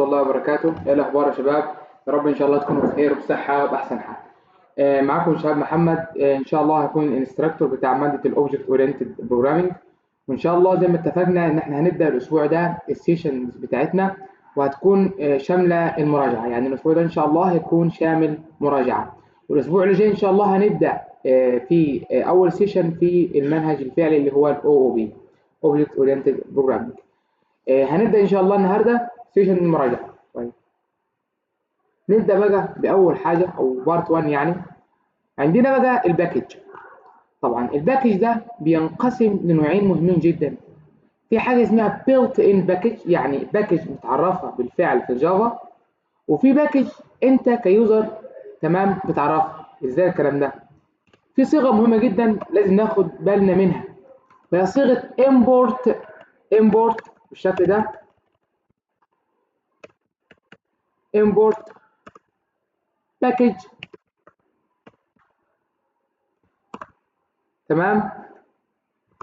الله وبركاته. ايه الاخبار يا شباب؟ يا رب ان شاء الله تكونوا بخير وبصحه وباحسن حال. معاكم شهاب محمد. ان شاء الله هكون ال instructor بتاع مادة ال object oriented programming، وان شاء الله زي ما اتفقنا ان احنا هنبدا الاسبوع ده ال sessions بتاعتنا، وهتكون شاملة المراجعة. يعني الاسبوع ده ان شاء الله هيكون شامل مراجعه، والاسبوع اللي جاي ان شاء الله هنبدا في اول session في المنهج الفعلي اللي هو ال OOP، object oriented programming. هنبدا ان شاء الله النهارده session المراجعة. طيب نبدا بقى باول حاجة او part 1. يعني عندنا بقى ال package. طبعا ال package ده بينقسم لنوعين مهمين جدا. في حاجة اسمها built in package، يعني package متعرفه بالفعل في ال Java، وفي package انت ك user تمام بتعرفها. ازاي الكلام ده؟ في صيغة مهمة جدا لازم ناخد بالنا منها، وهي صيغة import. import بالشكل ده، import package تمام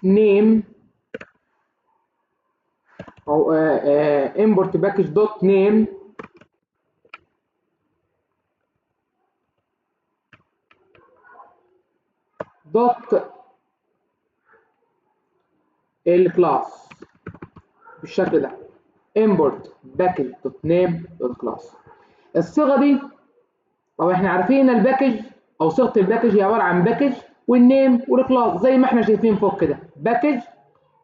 name او import package dot name dot ال class بالشكل ده، import package dot name dot class. الصيغة دي طب احنا عارفين ان ال package او صيغة ال package هي عبارة عن package وال name وال class زي ما احنا شايفين فوق كده، package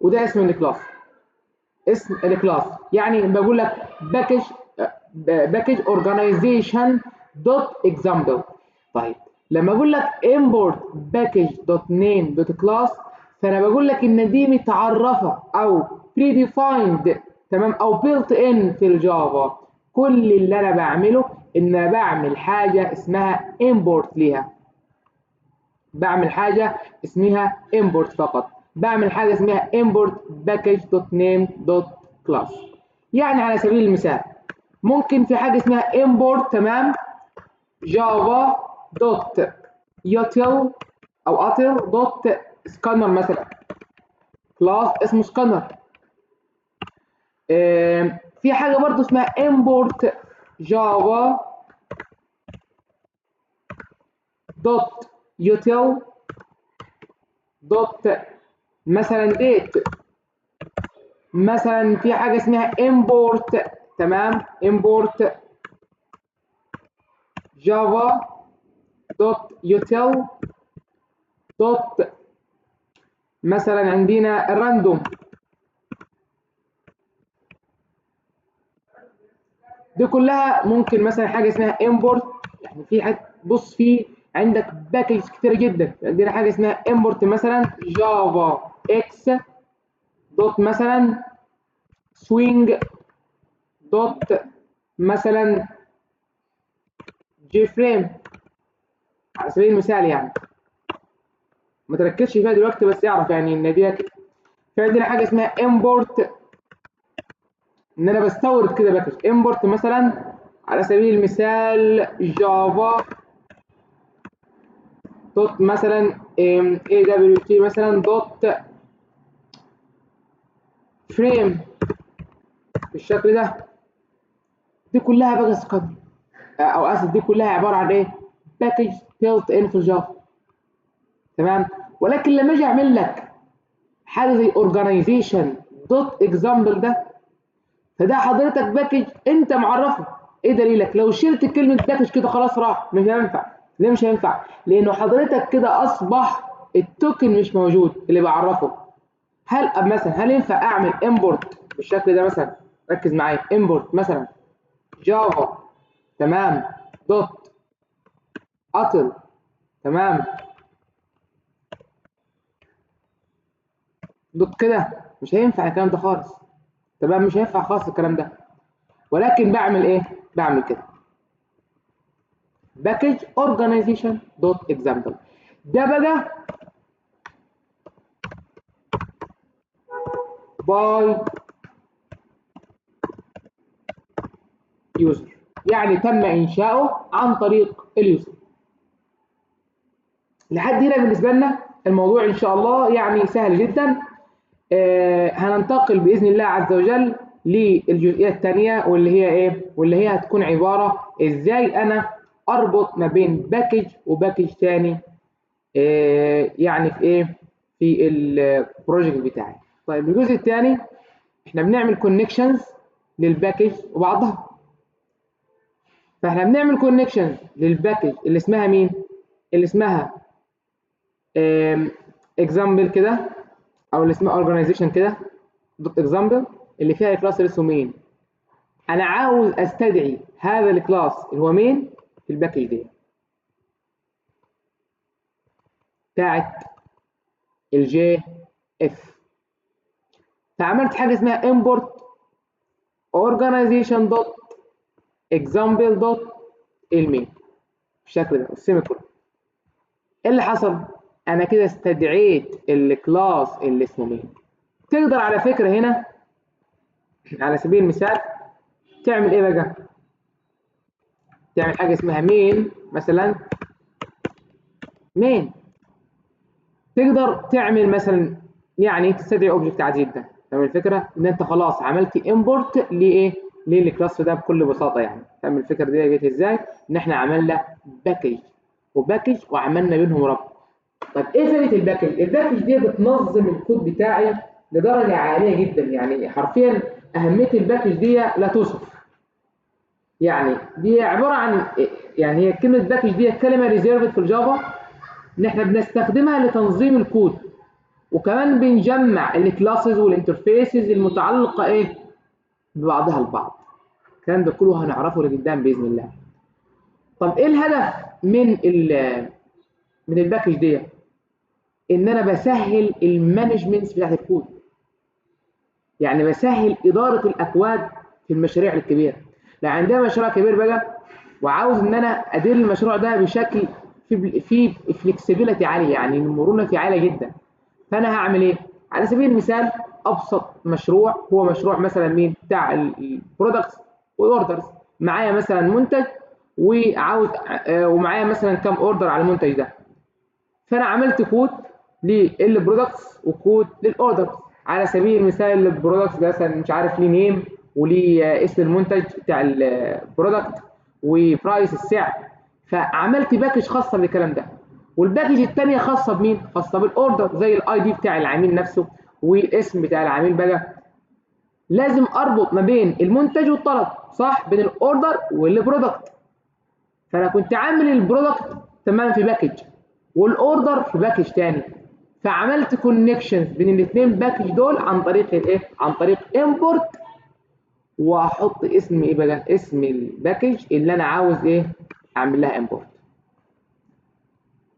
وده اسم ال class، اسم ال class. يعني بقول لك package organization dot example. طيب لما اقول لك import package dot name dot class، فانا بقول لك ان دي متعرفه او predefined تمام او built in في ال Java. كل اللي انا بعمله ان انا بعمل حاجة اسمها import ليها، بعمل حاجة اسمها import فقط، بعمل حاجة اسمها import package dot name dot class. يعني على سبيل المثال ممكن في حاجة اسمها import تمام java dot util او util dot scanner مثلا، class اسمه scanner. في حاجة برضو اسمها import java dot util dot مثلا date. مثلا في حاجة اسمها import تمام import java dot util dot مثلا عندنا random. دي كلها ممكن مثلا حاجة اسمها import. يعني في حد بص في عندك package كتير جدا. عندنا حاجة اسمها import مثلا java x dot مثلا swing dot مثلا JFrame على سبيل المثال. يعني ما تركزش فيها دلوقتي بس اعرف يعني ان دي في عندنا حاجة اسمها import، ان انا بستورد كده package import مثلا على سبيل المثال java dot مثلا AWT مثلا dot frame بالشكل ده. دي كلها بقى سكان او اسف، دي كلها عبارة عن ايه؟ package built in في ال Java تمام. ولكن لما اجي اعمل لك حاجة زي organization dot example ده، فده حضرتك package انت معرفة. ايه دليلك؟ لو شلت كلمة package كده خلاص راح، مش هينفع. ليه مش هينفع؟ لانه حضرتك كده اصبح ال token مش موجود اللي بعرفه. هل مثلا هل ينفع اعمل import بالشكل ده مثلا؟ ركز معايا، import مثلا java تمام dot util تمام dot كده، مش هينفع الكلام ده خالص تمام، مش هينفع خالص الكلام ده. ولكن بعمل ايه؟ بعمل كده package organization dot example. ده بقى by user، يعني تم انشاؤه عن طريق ال user. لحد هنا بالنسبة لنا الموضوع ان شاء الله يعني سهل جدا. هننتقل باذن الله عز وجل للجزئيه الثانية واللي هي ايه؟ واللي هي هتكون عبارة ازاي انا اربط ما بين package و package ثاني، يعني في ايه؟ في ال project بتاعي. طيب الجزء الثاني احنا بنعمل connections لل package وبعضها. فاحنا بنعمل connections لل package اللي اسمها مين؟ اللي اسمها example كده، او اللي اسمها organization كده dot example، اللي فيها ال class اللي اسمه main. انا عاوز استدعي هذا ال class اللي هو main في ال package دي بتاعت ال JF. فعملت حاجة اسمها import organization dot example dot ال main بالشكل ده وال semicolon. ايه اللي حصل؟ انا كده استدعيت ال class اللي اسمه main. تقدر على فكرة هنا على سبيل المثال تعمل ايه بقى؟ تعمل حاجة اسمها main مثلا، main. تقدر تعمل مثلا يعني تستدعي object عادي جدا. فاهم الفكرة؟ ان انت خلاص عملت import لايه؟ لل class ده بكل بساطة يعني. فاهم الفكرة دي جت ازاي؟ ان احنا عملنا package و package وعملنا بينهم ربط. طب ايه فائدة ال package؟ ال package دي بتنظم الكود بتاعي لدرجة عالية جدا، يعني حرفيا اهمية ال package دي لا توصف. يعني دي عبارة عن يعني هي كلمة package دي كلمة reserved في ال Java، ان احنا بنستخدمها لتنظيم الكود، وكمان بنجمع ال classes وال interfaces المتعلقة ايه؟ ببعضها البعض. الكلام ده كله هنعرفه لقدام باذن الله. طب ايه الهدف من من ال package دي؟ ان انا بسهل ال management بتاعت الكود، يعني بسهل ادارة الاكواد في المشاريع الكبيرة. لو عندنا مشروع كبير بقى وعاوز ان انا ادير المشروع ده بشكل فيه flexibility عالية، يعني المرونة فيه عالية جدا، فانا هعمل ايه؟ على سبيل المثال ابسط مشروع هو مشروع مثلا مين؟ بتاع ال products وال orders. معايا مثلا منتج وعاوز ومعايا مثلا كام order على المنتج ده، فانا عملت كود لل products وكود لل orders. على سبيل المثال ال products ده مثلا مش عارف ليه name وليه اسم المنتج بتاع ال product و price السعر، فعملت package خاصة بالكلام ده. وال package الثانية خاصة بمين؟ خاصة بال order، زي ال ID بتاع العميل نفسه والاسم بتاع العميل. بقى لازم اربط ما بين المنتج والطلب، صح؟ بين ال order وال product. فانا كنت عامل ال product تمام في package وال order في package تاني، فعملت connections بين الاثنين package دول عن طريق الايه؟ عن طريق import، واحط اسم ايه بقى؟ اسم ال package اللي انا عاوز ايه؟ اعمل لها import.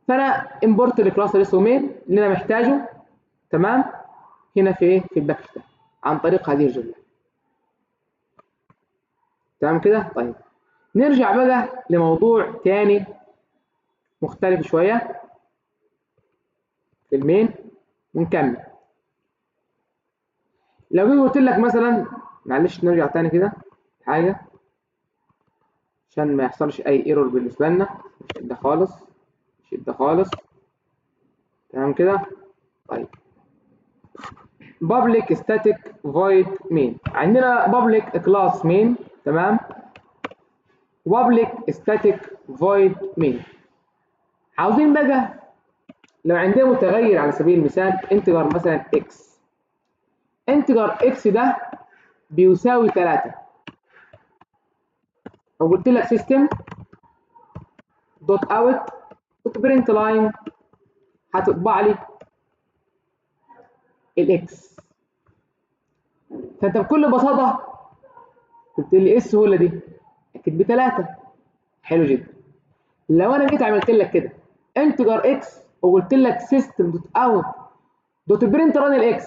فانا import ال class اللي اسمه main اللي انا محتاجه، تمام؟ هنا في ايه؟ في ال package ده عن طريق هذه الجملة. تمام كده؟ طيب نرجع بقى لموضوع تاني مختلف شوية في ال main ونكمل. لو جيت قلت لك مثلا، معلش نرجع تاني كده حاجة عشان ما يحصلش اي error بالنسبة لنا، مش ده خالص، مش ده خالص. تمام كده؟ طيب public static void main، عندنا public class main، تمام؟ public static void main. عاوزين بقى لو عندنا متغير على سبيل المثال integer مثلا x، integer x ده بيساوي 3، وقلت لك system dot out dot print line هتطبع لي ال x. فانت بكل بساطة قلت لي ايه السهولة دي؟ اكيد ب3. حلو جدا. لو انا جيت عملت لك كده integer x وقلت لك system dot out dot print line ال x،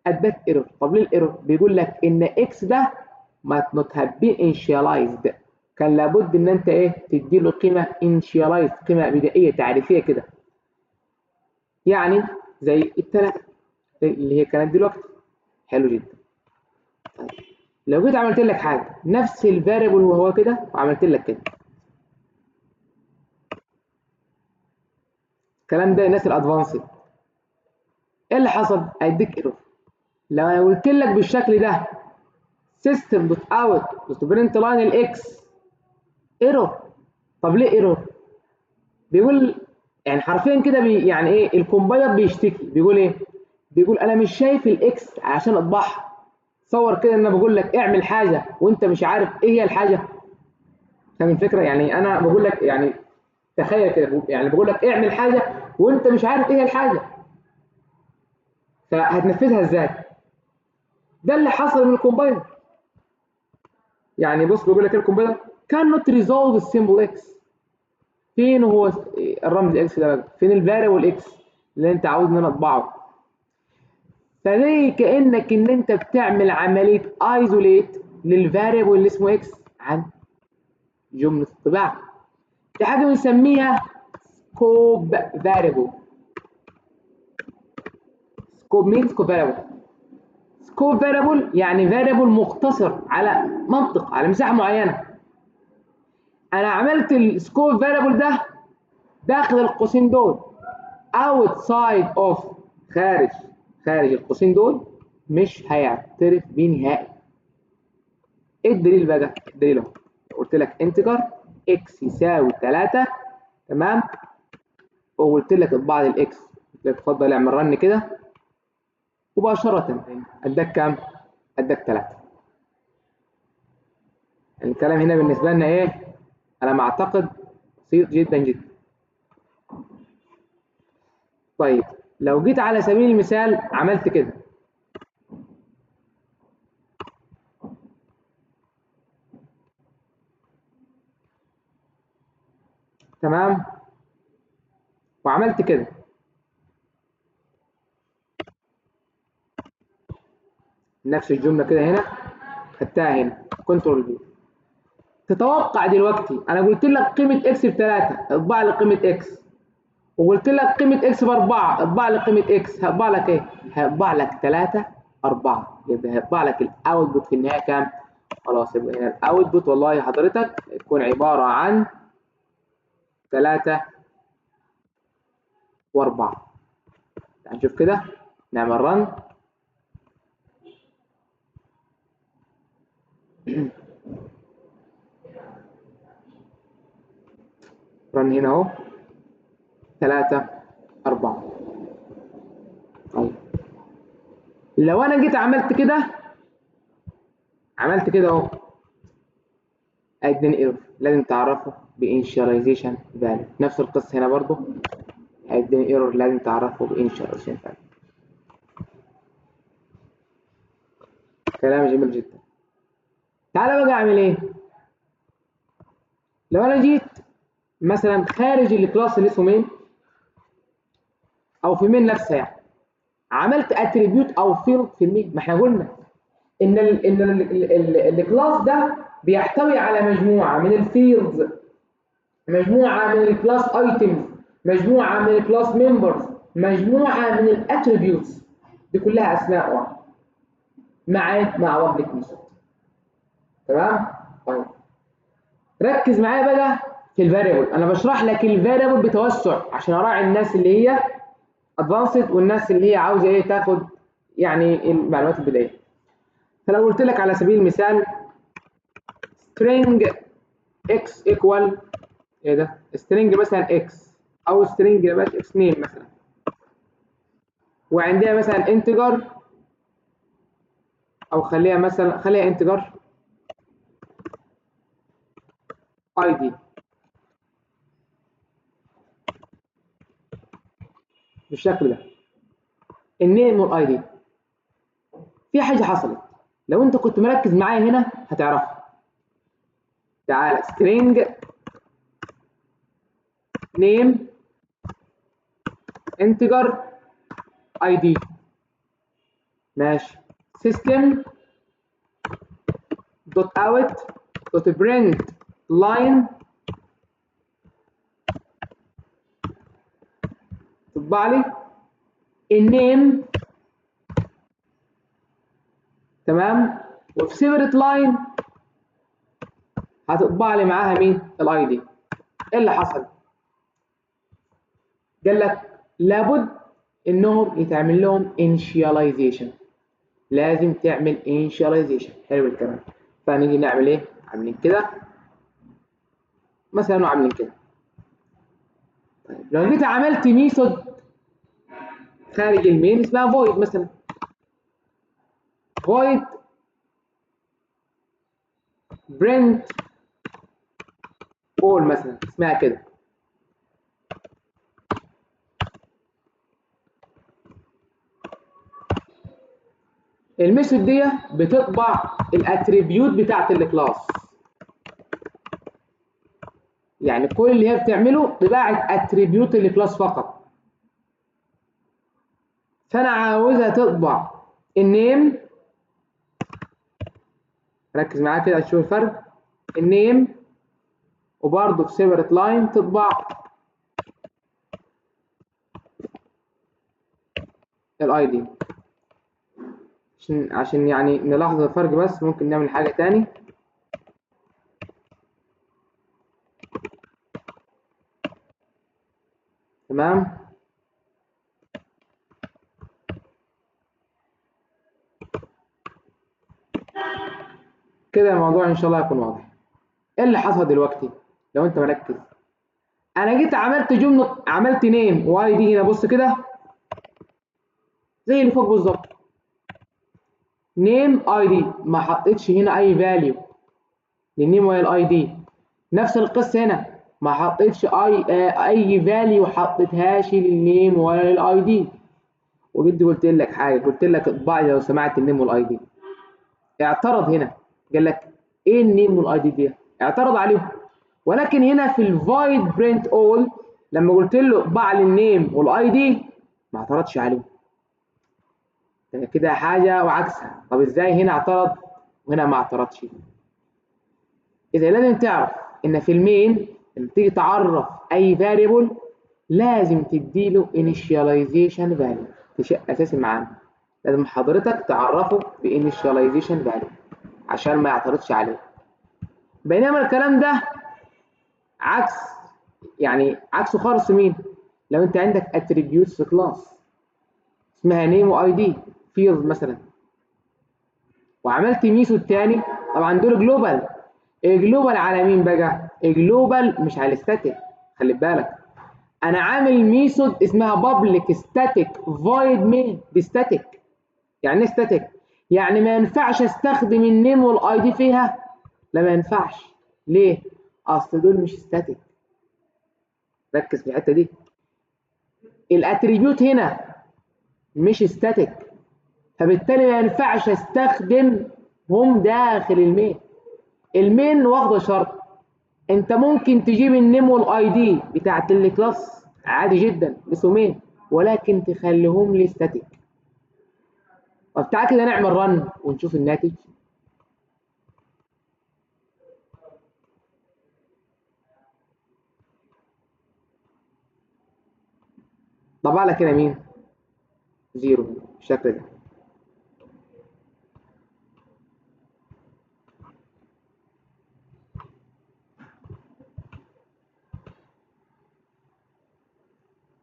اداك error. طب ليه ال error؟ بيقول لك ان x ده ما not have been initialized، كان لابد ان انت ايه؟ تدي له قيمة initialized، قيمة بدائية تعريفية كده، يعني زي الثلاثة اللي هي كانت دلوقتي. حلو جدا. طيب لو جيت عملت لك حاجة نفس ال variable وهو كده وعملت لك كده، الكلام ده الناس ال advanced، ايه اللي حصل؟ هيديك error. لو انا قلت لك بالشكل ده system dot out dot print line ال x error. طب ليه error؟ بيقول يعني حرفيا كده يعني ايه ال compiler بيشتكي، بيقول ايه؟ بيقول انا مش شايف ال x عشان اطبعها. تصور كده ان انا بقول لك اعمل حاجة وانت مش عارف ايه هي الحاجة. فاهم الفكرة؟ يعني انا بقول لك يعني تخيل كده، يعني بقول لك اعمل حاجة وانت مش عارف ايه هي الحاجة، فهتنفذها ازاي؟ ده اللي حصل من ال compiler. يعني بص بيقول لك الكومبايلر cannot resolve the symbol x. فين هو الرمز x ده بقى؟ فين ال variable x اللي انت عاوز ان انا اطبعه؟ فزي كانك ان انت بتعمل عملية isolate لل variable اللي اسمه x عن جملة الطباعة. دي حاجة بنسميها scope variable. scope مين؟ scope variable. scope variable يعني variable مقتصر على منطقة، على مساحة معينة. انا عملت ال scope variable ده داخل القوسين دول، outside of، خارج القوسين دول مش هيعترف بيه نهائي. ايه الدليل بقى؟ الدليل اهو، قلت لك integer x يساوي 3، تمام، وقلت لك اطبع لي ال x، قلت لك اتفضل اعمل run كده مباشرة، اداك كام؟ اداك 3. الكلام هنا بالنسبة لنا ايه؟ انا ما اعتقد بسيط جدا جدا. طيب لو جيت على سبيل المثال عملت كده، تمام، وعملت كده، نفس الجملة كده هنا خدتها هنا control V. تتوقع دلوقتي انا قلت لك قيمة x ب3 اطبع لي قيمة x، وقلت لك قيمة x ب4 اطبع لي قيمة x، هطبع لك ايه؟ هيطبع لك 3 4، يبقى هيطبع لك ال output في النهاية كام؟ خلاص يبقى هنا ال output والله حضرتك يكون عبارة عن 3 و4. هنشوف كده، نعمل run. run هنا اهو 3 4. طيب لو انا جيت عملت كده، عملت كده اهو، اديني error، لازم تعرفه ب initialization value. نفس القصة هنا برضو هيديني error، لازم تعرفه ب initialization value. كلام جميل جدا. تعالى بقى اعمل ايه؟ لو انا جيت مثلا خارج ال class اللي اسمه main او في main نفسها، يعني عملت attribute او field في ال main. ما احنا قلنا ان ال ان ال class ده بيحتوي على مجموعة من ال fields، مجموعة من ال class items، مجموعة من ال class members، مجموعة من ال attributes، دي كلها اسماء واحدة مع public method. تمام؟ طيب ركز معايا بقى في ال variable. انا بشرح لك ال variable بتوسع عشان اراعي الناس اللي هي advanced والناس اللي هي عاوزه ايه تاخد يعني المعلومات البدائية. فلو قلت لك على سبيل المثال string x equal ايه ده؟ string مثلا x او string يبقى x name مثلا، وعندها مثلا integer، او خليها مثلا خليها integer id بالشكل ده، ال name وال ID. في حاجة حصلت لو انت كنت مركز معايا هنا هتعرفها. تعالى string name integer id، ماشي، system dot out dot print line تطبع لي ال name، تمام، وفي separate line هتطبع لي معاها مين؟ ال ID. ايه اللي حصل؟ قال لك لابد انهم يتعمل لهم initialization. لازم تعمل initialization. حلو الكلام. فنيجي نعمل ايه؟ عاملين كده مثلا وعاملين كده. طيب لو جيت عملت method خارج ال main اسمها void مثلا، void print all مثلا اسمها كده. ال method دي بتطبع ال attribute بتاعت ال class، يعني كل اللي هي بتعمله طباعة attribute ال class فقط. فانا عاوزها تطبع ال name، ركز معايا كده هتشوف الفرق، ال name وبرده في separate line تطبع ال ID، عشان يعني نلاحظ الفرق بس. ممكن نعمل حاجة تاني، تمام. كده الموضوع ان شاء الله هيكون واضح. ايه اللي حصل دلوقتي لو انت مركز؟ انا جيت عملت جملة، عملت name و ID هنا، بص كده زي اللي فوق بالظبط، name ID، ما حطيتش هنا اي value لل name ولا ال ID. نفس القصة هنا، ما حطيتش اي value، حطيتهاش لل name ولا لل ID. وجيت قلت لك حاجة، قلت لك اطبع لي لو سمعت ال name وال ID. اعترض هنا، قال لك ايه ال name وال ID دي؟ اعترض عليهم. ولكن هنا في ال void print all لما قلت له اطبع لي ال name وال ID ما اعترضش عليهم. كده حاجة وعكسها. طب ازاي هنا اعترض وهنا ما اعترضش؟ اذا لازم تعرف ان في ال main لما تيجي تعرف اي variable لازم تديله initialization value، ده شيء اساسي معانا، لازم حضرتك تعرفه ب initialization value عشان ما يعترضش عليه. بينما الكلام ده عكس، يعني عكسه خالص. مين؟ لو انت عندك attributes في class اسمها name و ID field مثلا، وعملت method تاني، طبعا دول global. ال global على مين بقى؟ ال global مش على ال static، خلي بالك. انا عامل method اسمها public static void main، دي static. يعني ايه static؟ يعني ما ينفعش استخدم ال name وال ID فيها؟ لا ما ينفعش. ليه؟ اصل دول مش static. ركز في الحتة دي، ال attribute هنا مش static، فبالتالي ما ينفعش استخدمهم داخل ال main. ال main واخده شرط، انت ممكن تجيب ال name وال ID بتاعت ال class عادي جدا باسمه main، ولكن تخليهم لي static. طب تعالى كده نعمل run ونشوف الناتج. طبع لك هنا مين؟ zero بالشكل ده.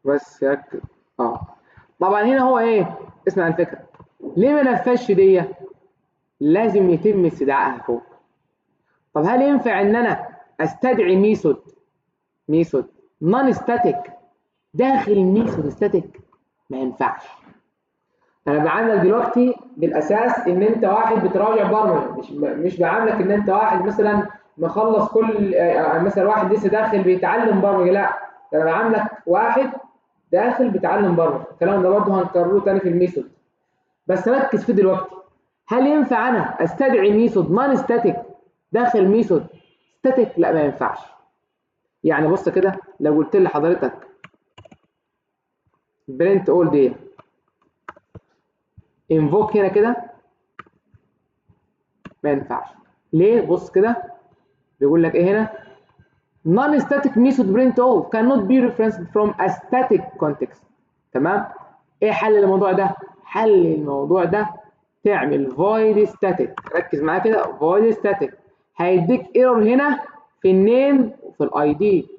بس ركز. طبعا هنا هو ايه؟ اسمع الفكرة، ليه ما نفذش دي؟ لازم يتم استدعائها فوق. طب هل ينفع ان انا استدعي method non static داخل method static؟ ما ينفعش. انا بعاملك دلوقتي بالاساس ان انت واحد بتراجع برمجة، مش بعاملك ان انت واحد مثلا مخلص كل مثلا واحد لسه داخل بيتعلم برمجة، لا، انا بعاملك واحد داخل بيتعلم برمجة. الكلام ده برضه هنكرره تاني في ال method، بس ركز فيه دلوقتي. هل ينفع انا استدعي method non static داخل method static؟ لا ما ينفعش. يعني بص كده، لو قلت لحضرتك print all دي invoke هنا كده، ما ينفعش. ليه؟ بص كده بيقول لك ايه هنا؟ non-static method print all cannot be referenced from a static context. تمام؟ ايه حل الموضوع ده؟ حل الموضوع ده تعمل void static. ركز معايا كده، void static هيديك error هنا في ال name وفي ال ID.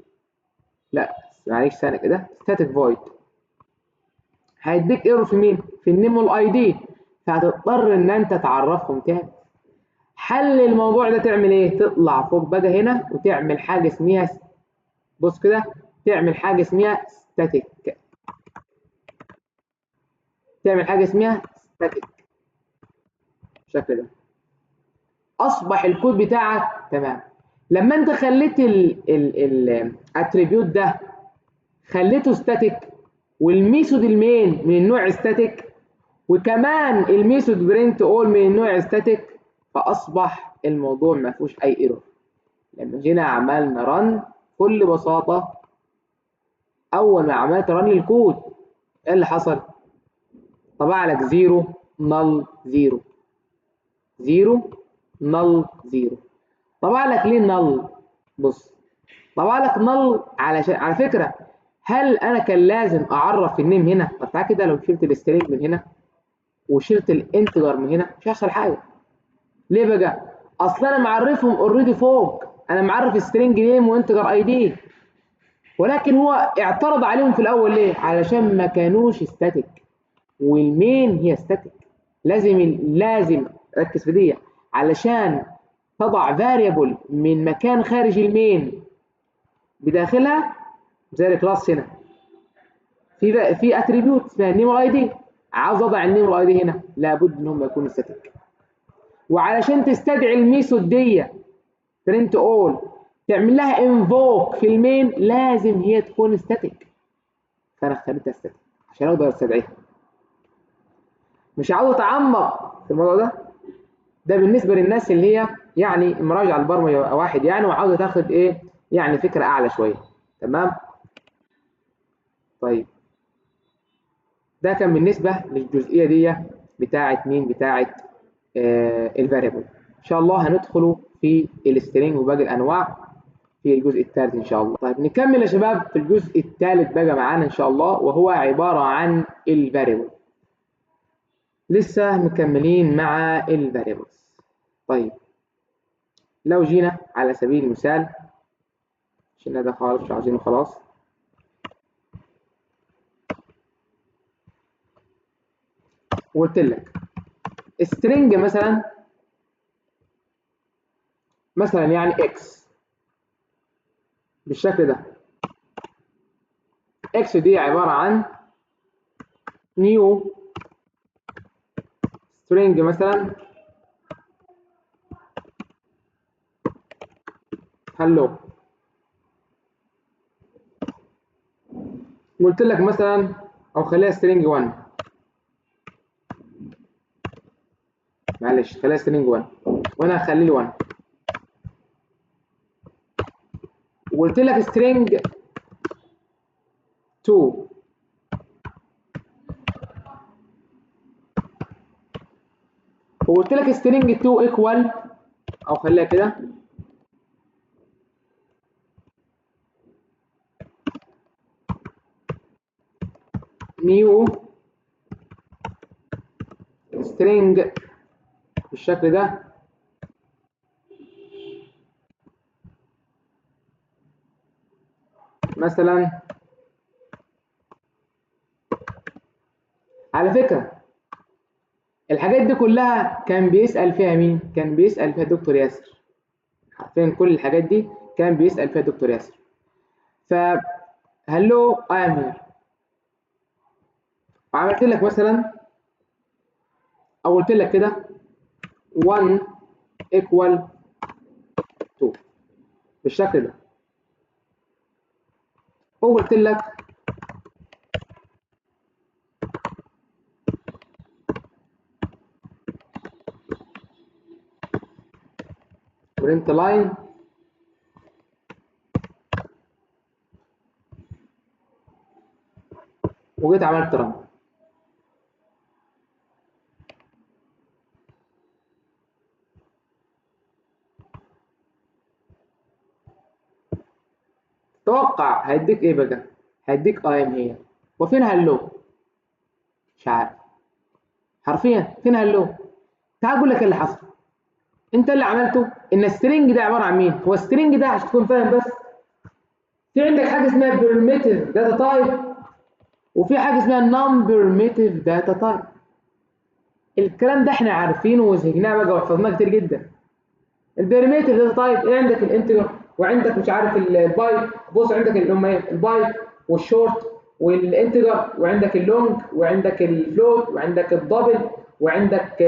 لا معلش ثانية كده، static void هيديك error في مين؟ في ال name وال ID. فهتضطر ان انت تعرفهم تاني. حل الموضوع ده تعمل ايه؟ تطلع فوق بقى هنا وتعمل حاجة اسمها، بص كده، تعمل حاجة اسمها static، تعمل حاجة اسمها static بالشكل ده. اصبح الكود بتاعك تمام. لما انت خليت ال attribute ده خليته static، وال method ال main من النوع static، وكمان ال method print all من النوع static، فاصبح الموضوع ما فيهوش اي error. لما جينا عملنا run بكل بساطة، اول ما عملت run للكود ايه اللي حصل؟ طبع لك 0 null 0 0 null 0. طبع لك ليه null؟ بص، طبع لك null علشان، على فكرة هل انا كان لازم اعرف ال name هنا؟ طب تعالى كده لو شلت ال string من هنا وشلت ال integer من هنا مش هيحصل حاجة. ليه بقى؟ اصل انا معرفهم already فوق، انا معرف string name و integer ID، ولكن هو اعترض عليهم في الاول ليه؟ علشان ما كانوش static، وال main هي static. لازم ركز في دي، علشان تضع variable من مكان خارج ال main بداخلها زي ال class هنا في attribute اسمها name ID، عاوز اضع ال name وال ID هنا لابد ان هم يكونوا static. وعلشان تستدعي ال method دي print all تعمل لها invoke في ال main لازم هي تكون static، فانا اخترتها static عشان اقدر استدعيها. مش عاوز اتعمق في الموضوع ده، ده بالنسبة للناس اللي هي يعني مراجعه البرمجة واحد يعني وعاوزه تاخد ايه يعني فكرة اعلى شوية. تمام. طيب ده كان بالنسبة للجزئيه دي بتاعه مين؟ بتاعه ال variable. ان شاء الله هندخله في ال string وباقي الانواع في الجزء الثالث ان شاء الله. طيب نكمل يا شباب في الجزء الثالث بقى معانا ان شاء الله، وهو عبارة عن ال variable. لسه مكملين مع ال variables. طيب لو جينا على سبيل المثال، شلنا ده خالص مش عاوزينه خلاص. وقلت لك string مثلا يعني x بالشكل ده، x دي عبارة عن new string مثلا hello، قلت لك مثلا او خليها string 1، معلش خليها string 1 وانا هخليه 1، وقلت لك string 2، وقلت لك string 2 equal، او خليها كده new string بالشكل ده، مثلا. على فكرة الحاجات دي كلها كان بيسأل فيها مين؟ كان بيسأل فيها دكتور ياسر. حرفيا كل الحاجات دي كان بيسأل فيها دكتور ياسر. ف hello I am here، وعملت لك مثلا او قلت لك كده 1 equal 2 بالشكل ده، وقلت لك print line وجيت عملت run. توقع هيديك ايه بقى؟ هيديك I am here. وفين hello؟ مش عارف حرفيا فين hello. تعال اقول لك اللي حصل. انت اللي عملته ان ال string ده عبارة عن مين؟ هو ال string ده عشان تكون فاهم بس، في عندك حاجة اسمها primitive data type وفي حاجة اسمها non primitive data type. الكلام ده احنا عارفينه وزهقناه بقى وحفظناه كتير جدا. ال primitive data type ايه؟ عندك ال integer، وعندك مش عارف البايت. بص عندك اللي هم ايه؟ البايت والشورت والانتجر، وعندك ال long، وعندك ال float، وعندك ال double، وعندك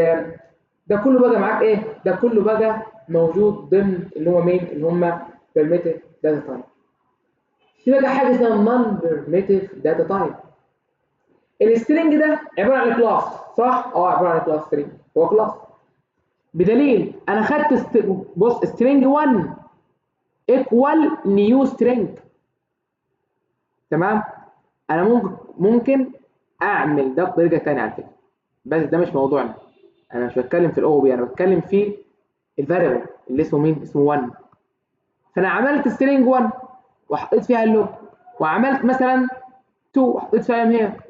ده كله بقى معاك ايه؟ ده كله بقى موجود ضمن اللي هو مين؟ اللي هم primitive data type. في بقى حاجة اسمها non primitive data type. ال string ده عبارة عن class، صح؟ عبارة عن class string، هو class. بدليل انا خدت بص string 1 equal new string، تمام؟ انا ممكن اعمل ده بطريقة ثانية على فكرة، بس ده مش موضوعنا. انا مش بتكلم في ال OOP، انا بتكلم في ال variable اللي اسمه مين؟ اسمه 1. فانا عملت string 1 وحطيت فيها hello، وعملت مثلا 2 وحطيت فيها I'm here،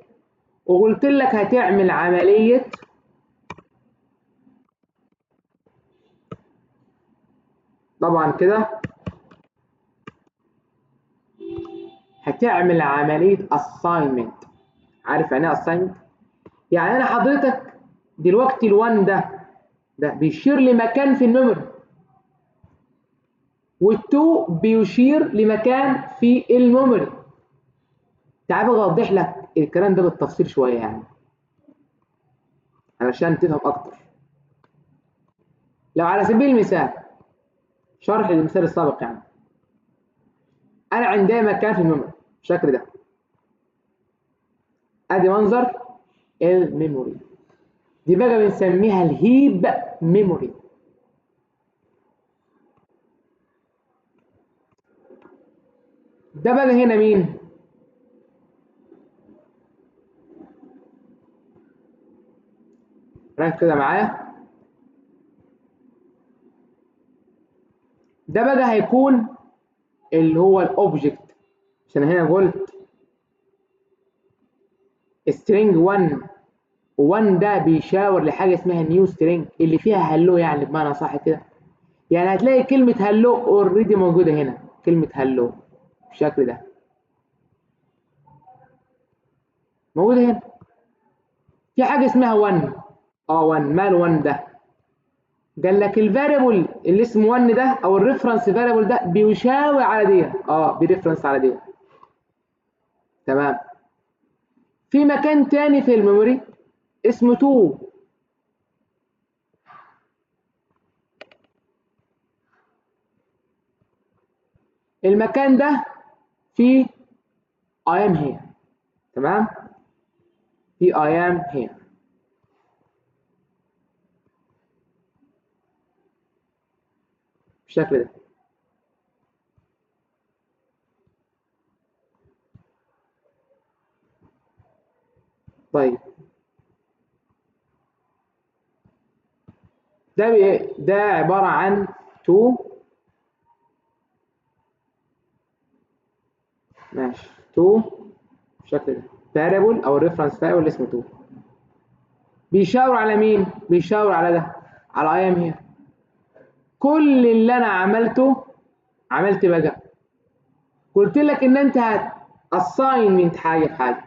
وقلت لك هتعمل عملية طبعا كده، هتعمل عملية assignment. عارف يعني ايه assignment؟ يعني انا حضرتك دلوقتي ال1 ده بيشير لمكان في ال memory، وال2 بيشير لمكان في ال memory. تعال بقى اوضح لك الكلام ده بالتفصيل شوية يعني علشان تفهم اكتر. لو على سبيل المثال شرح المثال السابق، يعني انا عندي مكان في ال memory بالشكل ده، ادي منظر ال memory دي بقى بنسميها ال heap memory. ده بقى هنا مين؟ ركز كده معايا. ده بقى هيكون اللي هو ال object، عشان هنا قلت string 1، و1 ده بيشاور لحاجة اسمها new string اللي فيها hello، يعني بمعنى صح كده. يعني هتلاقي كلمة hello already موجودة هنا، كلمة hello بالشكل ده موجودة هنا. في حاجة اسمها 1، 1، مال 1 ده؟ قال لك ال variable اللي اسمه 1 ده او ال reference variable ده بيشاور على دي، بي reference على دي، تمام. في مكان تاني في ال memory اسمه 2، المكان ده فيه I am here، تمام، في I am here. بالشكل ده. طيب ده عبارة عن 2، ماشي، 2 بالشكل ده variable او reference variable اللي اسمه 2، بيشاور على مين؟ بيشاور على ده، على I am here. كل اللي انا عملته، عملت بقى قلت لك ان انت هت assignment حاجة في حاجة،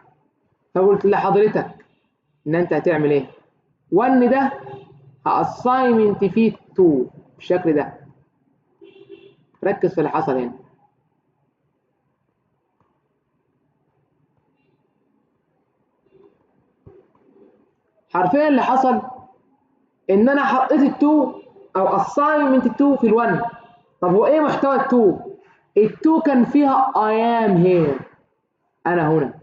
فقلت لحضرتك ان انت هتعمل ايه؟ 1 ده ه assignment فيه 2 بالشكل ده. ركز في اللي حصل هنا. حرفيا اللي حصل ان انا حطيت ال2 او assignment 2 في ال1. طب هو ايه محتوى ال2؟ ال2 كان فيها I am here، انا هنا.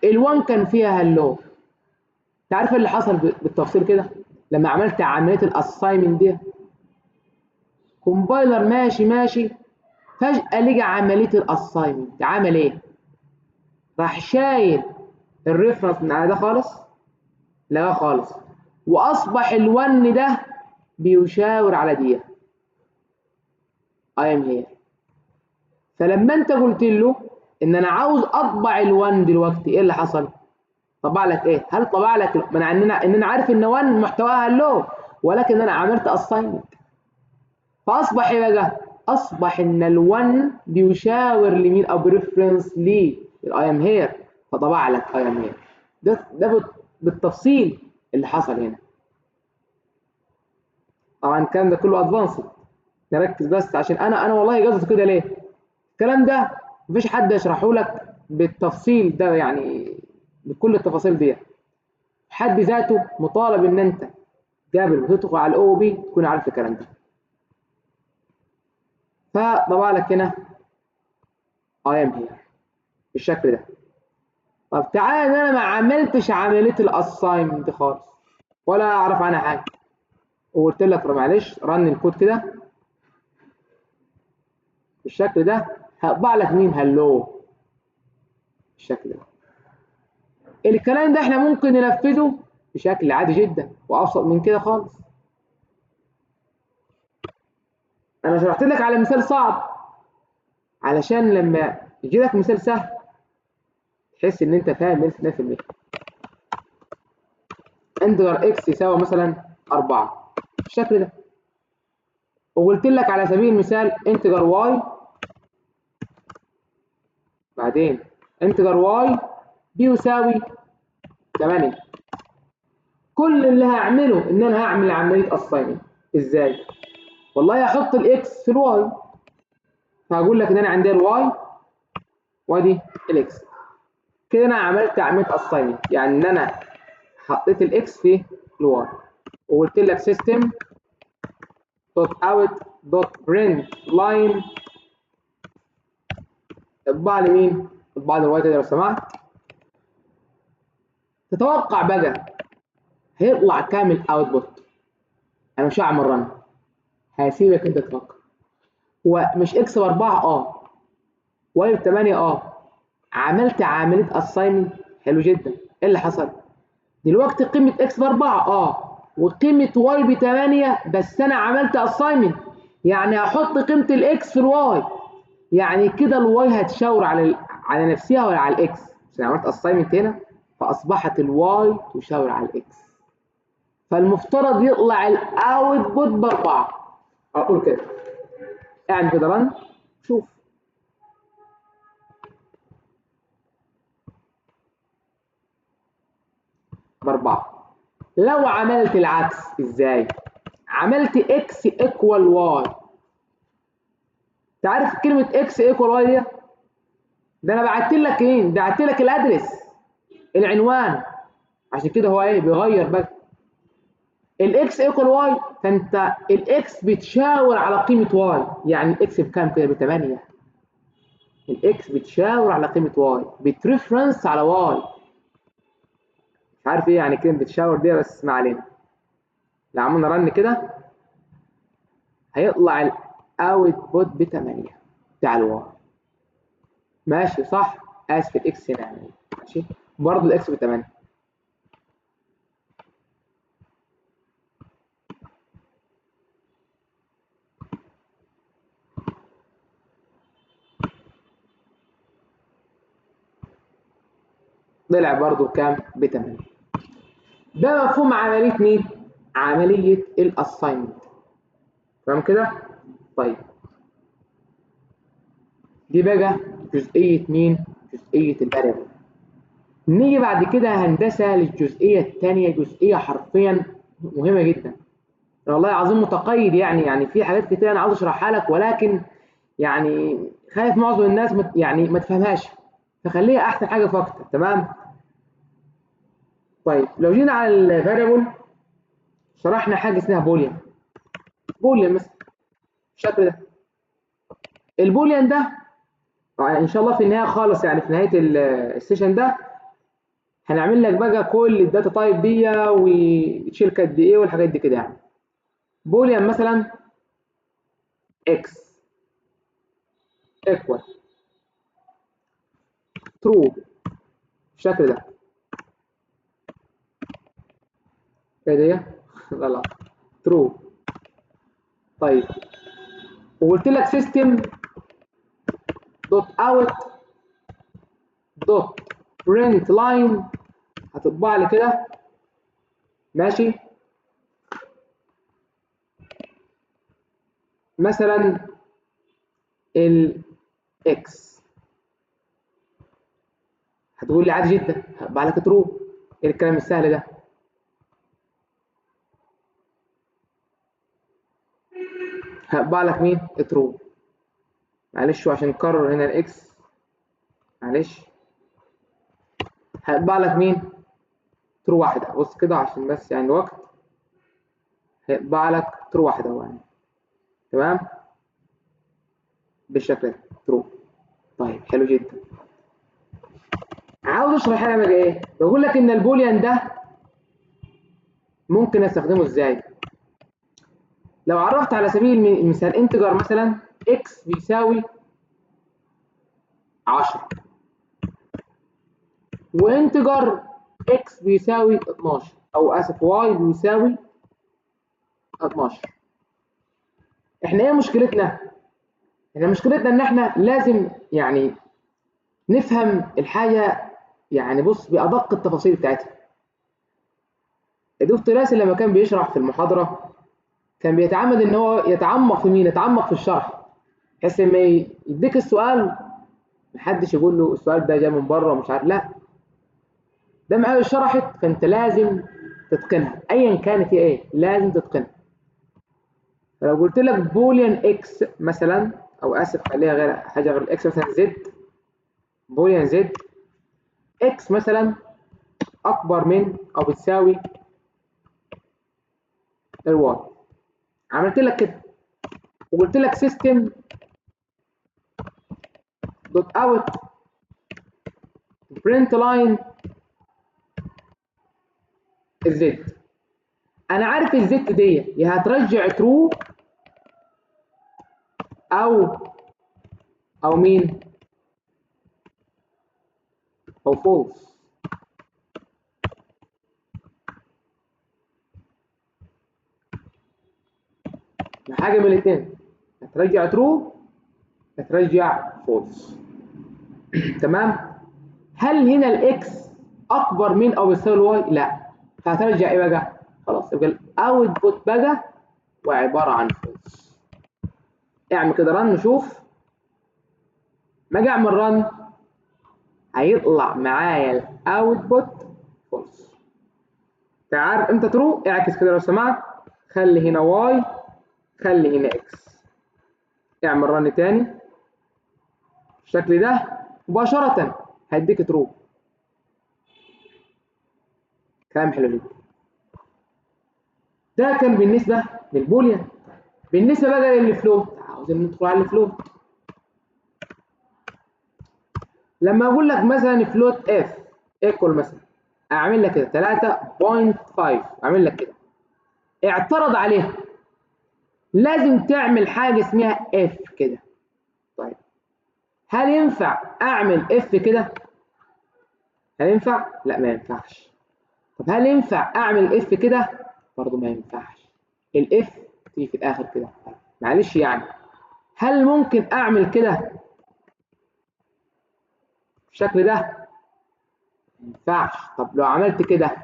ال1 كان فيها hello. انت عارف اللي حصل بالتفصيل كده لما عملت عملية ال assignment دي؟ compiler ماشي ماشي، فجاة لقى عملية ال assignment. عمل ايه؟ راح شايل ال reference من على ده خالص، لا خالص، واصبح ال1 ده بيشاور على دي I am here. فلما انت قلت له ان انا عاوز اطبع ال1 دلوقتي، ايه اللي حصل؟ طبع لك ايه؟ هل طبع لك من اننا ان انا عارف ان 1 محتواها hello، ولكن انا عملت assignment، فاصبح ايه بقى؟ اصبح ان ال1 بيشاور لمين او ب reference ليه ال I am here، فطبع لك I am here. ده بالتفصيل. اللي حصل هنا؟ طبعا الكلام ده كله advanced، نركز بس عشان انا والله قصدي كده ليه؟ الكلام ده مفيش حد يشرحه لك بالتفصيل ده، يعني بكل التفاصيل دي. حد ذاته مطالب ان انت قبل ما تدخل على ال OOP تكون عارف الكلام ده. فطبع لك هنا I am here بالشكل ده. طب تعالى ان انا ما عملتش عملية ال assignment خالص ولا اعرف عنها حاجة، وقلت لك معلش run ال code كده بالشكل ده، هطبع لك مين؟ hello بالشكل ده. الكلام ده احنا ممكن ننفذه بشكل عادي جدا وابسط من كده خالص. انا شرحت لك على مثال صعب علشان لما يجي لك مثال سهل تحس ان انت فاهم 100%. integer x يساوي مثلا 4 بالشكل ده، وقلت لك على سبيل المثال integer y، بعدين integer y بيساوي 8. كل اللي هعمله ان انا هعمل عملية assignment. ازاي؟ والله هحط ال x في ال y، فهقول لك ان انا عندي ال y وادي ال x كده. انا عملت عملية assignment، يعني ان انا حطيت ال x في ال y، وقلت لك system dot out dot print line اطبع لي مين؟ اطبع لي ال y كده لو سمحت. تتوقع بقى هيطلع كام ال output؟ انا مش هعمل run، هسيبك انت تفكر. ومش x ب4 y ب8 عملت عملية assignment حلو جدا. ايه اللي حصل؟ دلوقتي قيمة x ب4 وقيمه y ب8، بس انا عملت assignment، يعني هحط قيمة ال x في ال y، يعني كده ال y هتشاور على نفسها ولا على ال x؟ عشان عملت assignment هنا فاصبحت ال y تشاور على ال x، فالمفترض يطلع ال output ب4. اقول كده، اعمل كده run شوف. ب4. لو عملت العكس ازاي؟ عملت x equal y. تعرف كلمة x equal y دي؟ ده انا بعت لك ايه؟ بعت لك ال address، العنوان، عشان كده هو ايه؟ بيغير بقى ال x equal y، فانت ال x بتشاور على قيمة y، يعني ال x بكام كده؟ ب8. ال x بتشاور على قيمة y، بت reference على y. مش عارف ايه يعني كلمة بتشاور دي، بس ما علينا. لو عملنا run كده هيطلع ال output ب8 بتاع ال y. ماشي صح؟ اسف ال x هنا يعني ماشي، برضه ال x ب8. طلع برضه بكام؟ ب8. ده مفهوم عملية مين؟ عملية ال assignment. تمام كده؟ طيب دي بقى جزئية مين؟ جزئية ال variable. نيجي بعد كده هندسة للجزئية الثانية، جزئية حرفيا مهمة جدا. والله العظيم متقيد، يعني في حاجات كتير أنا عاوز أشرحها لك، ولكن يعني خايف معظم الناس يعني ما تفهمهاش، فخليها أحسن حاجة في وقتها. تمام؟ طيب لو جينا على ال variable شرحنا حاجة اسمها boolean. boolean مثلا بالشكل ده. ال boolean ده ان شاء الله في النهاية خالص، يعني في نهاية ال session ده هنعمل لك بقى كل ال data type دي وتشيل قد ايه والحاجات دي كده. يعني boolean مثلا x equal true بالشكل ده. ايه دي؟ لا لا true. طيب وقلت لك system dot out dot print line هتطبع لي كده ماشي، مثلا ال x. هتقول لي عادي جدا هطبع لك true. ايه الكلام السهل ده؟ هطبع لك مين؟ true. معلش وعشان نكرر هنا ال x، معلش هيطبع لك مين؟ true واحدة. بص كده عشان بس يعني الوقت، هيطبع لك true واحدة هو يعني. تمام؟ بالشكل ده true. طيب حلو جدا. عاوز اشرح انا بقى ايه؟ بقول لك ان ال boolean ده ممكن استخدمه ازاي؟ لو عرفت على سبيل المثال integer مثلا x بيساوي 10 و integer x بيساوي 12، او اسف y بيساوي 12. احنا ايه مشكلتنا؟ احنا مشكلتنا ان احنا لازم يعني نفهم الحاجة، يعني بص بادق التفاصيل بتاعتها. الدكتور ياسر لما كان بيشرح في المحاضرة كان بيتعمد ان هو يتعمق في مين؟ يتعمق في الشرح، بحيث لما يديك السؤال محدش يقول له السؤال ده جاي من بره ومش عارف، لا ده معايا شرحت، فانت لازم تتقنها ايا كانت هي ايه، لازم تتقنها. فلو قلت لك boolean x مثلا، او اسف خليها غير حاجة غير ال x، مثلا z، boolean z x مثلا اكبر من او بتساوي ال y، عملت لك كده وقلت لك system dot out print line ال z. انا عارف ال z دي يا هترجع true او مين؟ او false. حاجة من الاثنين، هترجع true هترجع false. تمام؟ هل هنا ال x اكبر من او بيساوي ال y؟ لا، فهترجع ايه بقى؟ خلاص يبقى ال output بقى وعبارة عن false. اعمل كده run نشوف. ما اجي اعمل run هيطلع معايا ال output false. تعال امتى true؟ اعكس كده لو سمحت، خلي هنا y خلي هنا x. اعمل run تاني بالشكل ده مباشرة هيديك true. كلام حلو جدا. ده كان بالنسبة لل boolean. بالنسبة بقى لل float، عاوزين ندخل على ال float. لما اقول لك مثلا float f equal مثلا، اعمل لك كده 3.5، اعمل لك كده، اعترض عليها، لازم تعمل حاجة اسمها if كده. طيب هل ينفع اعمل if كده؟ هل ينفع؟ لا ما ينفعش. طب هل ينفع اعمل if كده؟ برضه ما ينفعش. ال if تيجي في الاخر كده، معلش يعني. هل ممكن اعمل كده بالشكل ده؟ ما ينفعش. طب لو عملت كده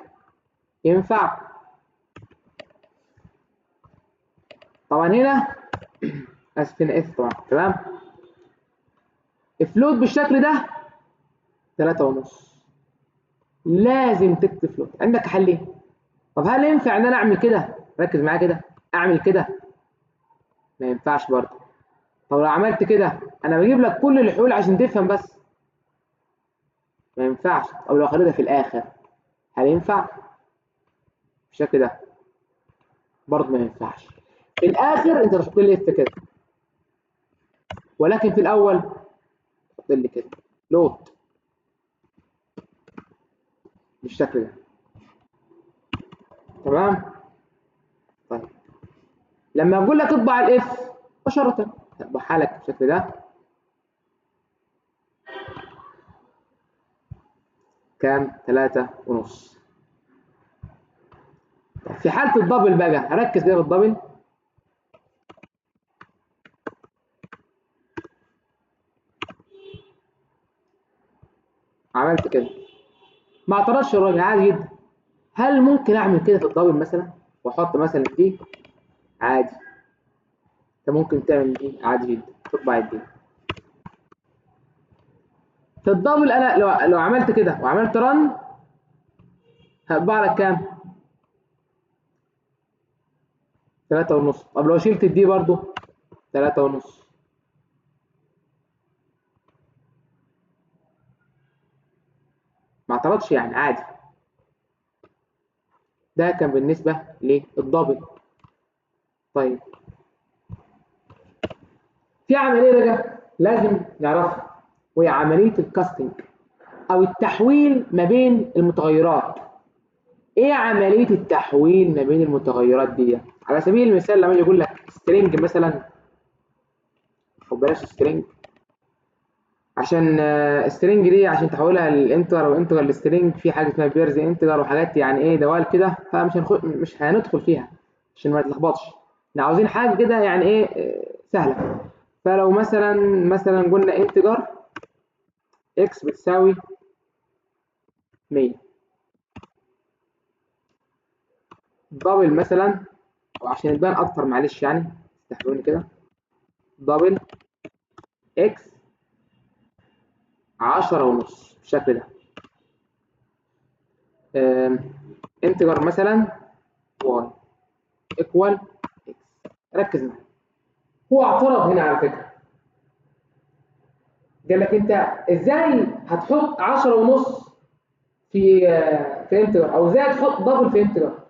ينفع؟ طبعا هنا اسف هنا if طبعا، تمام. float بالشكل ده 3.5، لازم تكتب float. عندك حلين. طب هل ينفع ان انا اعمل كده؟ ركز معايا كده، اعمل كده ما ينفعش برضه. طب لو عملت كده، انا بجيب لك كل الحلول عشان تفهم بس، ما ينفعش. طب لو خليتها في الاخر هل ينفع؟ بالشكل ده برضه ما ينفعش. في الاخر انت تحط لي if كده، ولكن في الاول تحط لي كده float بالشكل ده، تمام. طيب لما اقول لك اطبع ال f مباشرة اطبعها لك بالشكل ده، كام؟ 3.5. طيب في حاله ال double بقى، ركز كده في ال double. عملت كده ما اعترضش الراجل، عادي جدا. هل ممكن اعمل كده في ال double مثلا واحط مثلا دي؟ عادي، انت ممكن تعمل دي عادي جدا، تطبع دي في ال double. انا لو عملت كده وعملت run هطبع لك كام؟ 3.5. طب لو شلت ال d برضو 3.5. ما اعترضش يعني، عادي. ده كان بالنسبة لل double. طيب في عملية بقى لازم نعرفها، وهي عملية ال casting أو التحويل ما بين المتغيرات. إيه عملية التحويل ما بين المتغيرات دي؟ على سبيل المثال لما يقول لك string مثلا، أو بلاش string عشان string دي عشان تحولها لل integer او integer ل string، في حاجة اسمها parse integer وحاجات يعني ايه دوال كده، فمش مش هندخل فيها عشان ما نتلخبطش. احنا عاوزين حاجة كده يعني ايه سهلة. فلو مثلا قلنا integer x بتساوي 100 double مثلا، وعشان تبان اكتر معلش يعني استحملوني كده، double x 10.5 بالشكل ده. integer مثلا y equal x. ركز معايا، هو اعترض هنا على فكرة، قال لك انت ازاي هتحط 10.5 في integer، او ازاي هتحط double في integer؟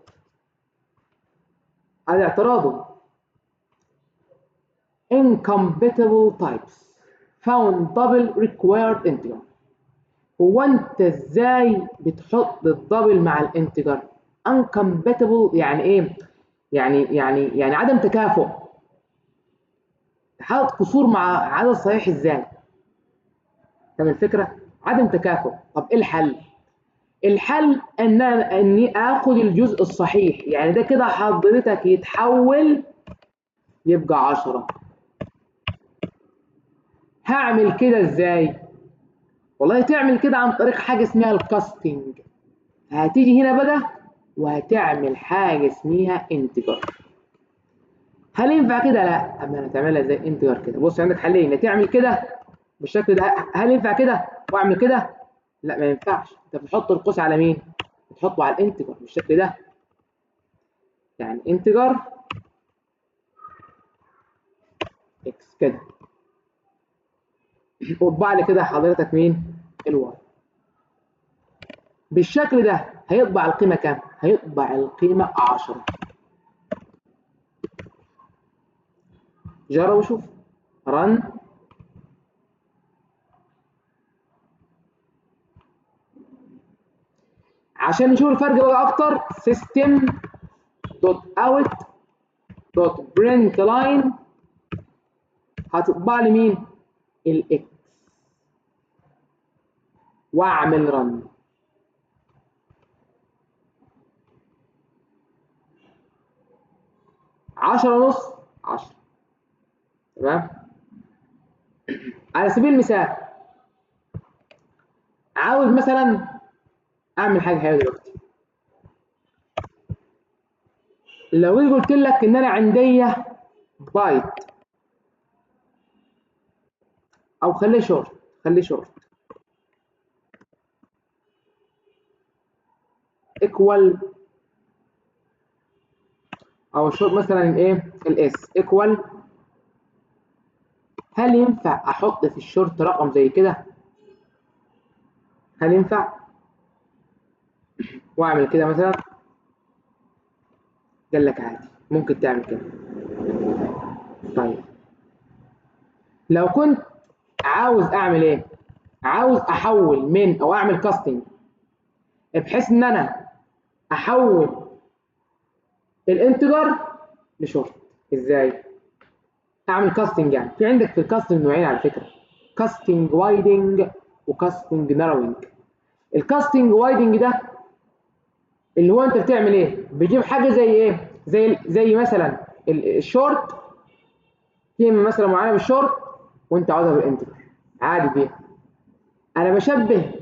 هذا اعتراضه. incompatible types found double required integer. هو انت ازاي بتحط ال double مع ال integer؟ incompatible يعني ايه؟ يعني عدم تكافؤ، حاطط قصور مع عدد صحيح ازاي؟ فاهم الفكرة؟ عدم تكافؤ. طب ايه الحل؟ الحل ان اني اخد الجزء الصحيح، يعني ده كده حضرتك يتحول يبقى 10. هعمل كده ازاي؟ والله تعمل كده عن طريق حاجة اسمها ال casting. هتيجي هنا بقى وهتعمل حاجة اسمها integer. هل ينفع كده؟ لا. اما انا هتعملها ازاي integer كده؟ بص عندك حلين، يا تعمل كده بالشكل ده، هل ينفع كده واعمل كده؟ لا ما ينفعش. انت بتحط القوس على مين؟ بتحطه على ال integer بالشكل ده، يعني integer x كده، واطبع لي كده حضرتك مين؟ ال y بالشكل ده. هيطبع القيمة كام؟ هيطبع القيمة 10. جرب وشوف، run. عشان نشوف الفرق بقى اكتر، system dot out dot print line هتطبع لي مين؟ ال x، واعمل run. 10.5 10. تمام. على سبيل المثال عاوز مثلا اعمل حاجة حلوة دلوقتي، لو جيت قلت لك ان انا عندي بايت، او خليه شورت، خليه short equal، او شورت مثلا ايه ال s equal، هل ينفع احط في الشورت رقم زي كده؟ هل ينفع واعمل كده مثلا؟ قال لك عادي ممكن تعمل كده. طيب لو كنت عاوز اعمل ايه؟ عاوز احول من، او اعمل casting بحيث ان انا احول ال integer ل short. ازاي اعمل casting؟ يعني في عندك في ال casting نوعين على فكرة، casting widening و casting narrowing. ال casting widening ده اللي هو انت بتعمل ايه؟ بتجيب حاجة زي ايه؟ زي مثلا الشورت، قيمة مثلا معينة بالشورت وانت عاوزها بال integer، عادي بيها. انا بشبه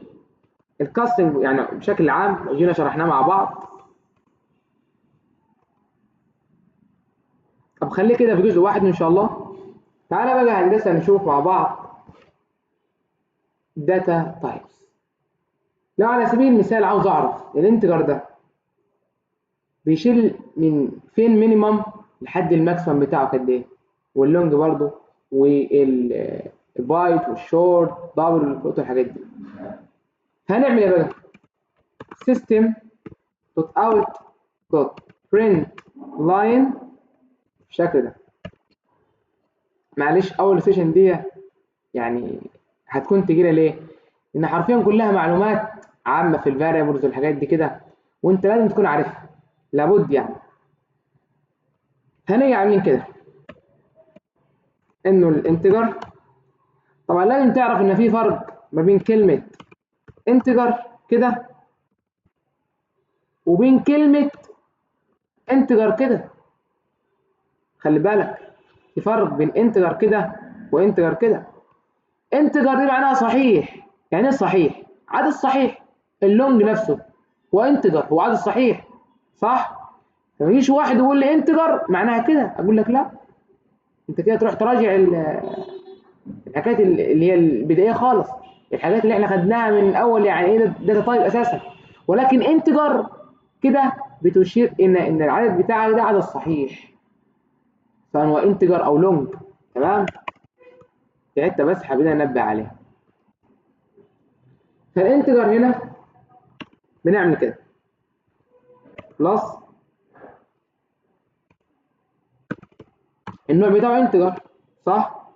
ال casting يعني بشكل عام، لو جينا شرحناه مع بعض. طب خليه كده في جزء واحد ان شاء الله. تعالى بقى هندسة نشوف مع بعض data types. لو على سبيل المثال عاوز اعرف ال integer ده بيشيل من فين minimum لحد ال maximum بتاعه قد ايه؟ وال long برضو، وال byte وال short double وال float والحاجات دي. هنعمل ايه بقى؟ system dot out dot print line بالشكل ده. معلش اول session دي يعني هتكون تقيلة ليه؟ لان حرفيا كلها معلومات عامة في ال variables والحاجات دي كده، وانت لازم تكون عارفها لابد يعني. هنيجي عاملين كده انه ال integer، طبعا لازم تعرف ان في فرق ما بين كلمة integer كده وبين كلمة integer كده. خلي بالك في فرق بين integer كده و integer كده. integer دي معناها صحيح، يعني ايه صحيح؟ عدد صحيح، ال long نفسه هو integer، هو عدد صحيح، صح؟ فما يجيش واحد يقول لي integer معناها كده، اقول لك لا، انت كده تروح تراجع الحاجات اللي هي البدائية خالص، الحاجات اللي احنا خدناها من الاول، يعني ايه data type اساسا. ولكن integer كده بتشير ان العدد بتاعك ده عدد صحيح، سواء هو integer او long. تمام؟ دي حتة بس حابين انبه عليها. فال integer هنا بنعمل كده plus النوع بتاعه integer، صح؟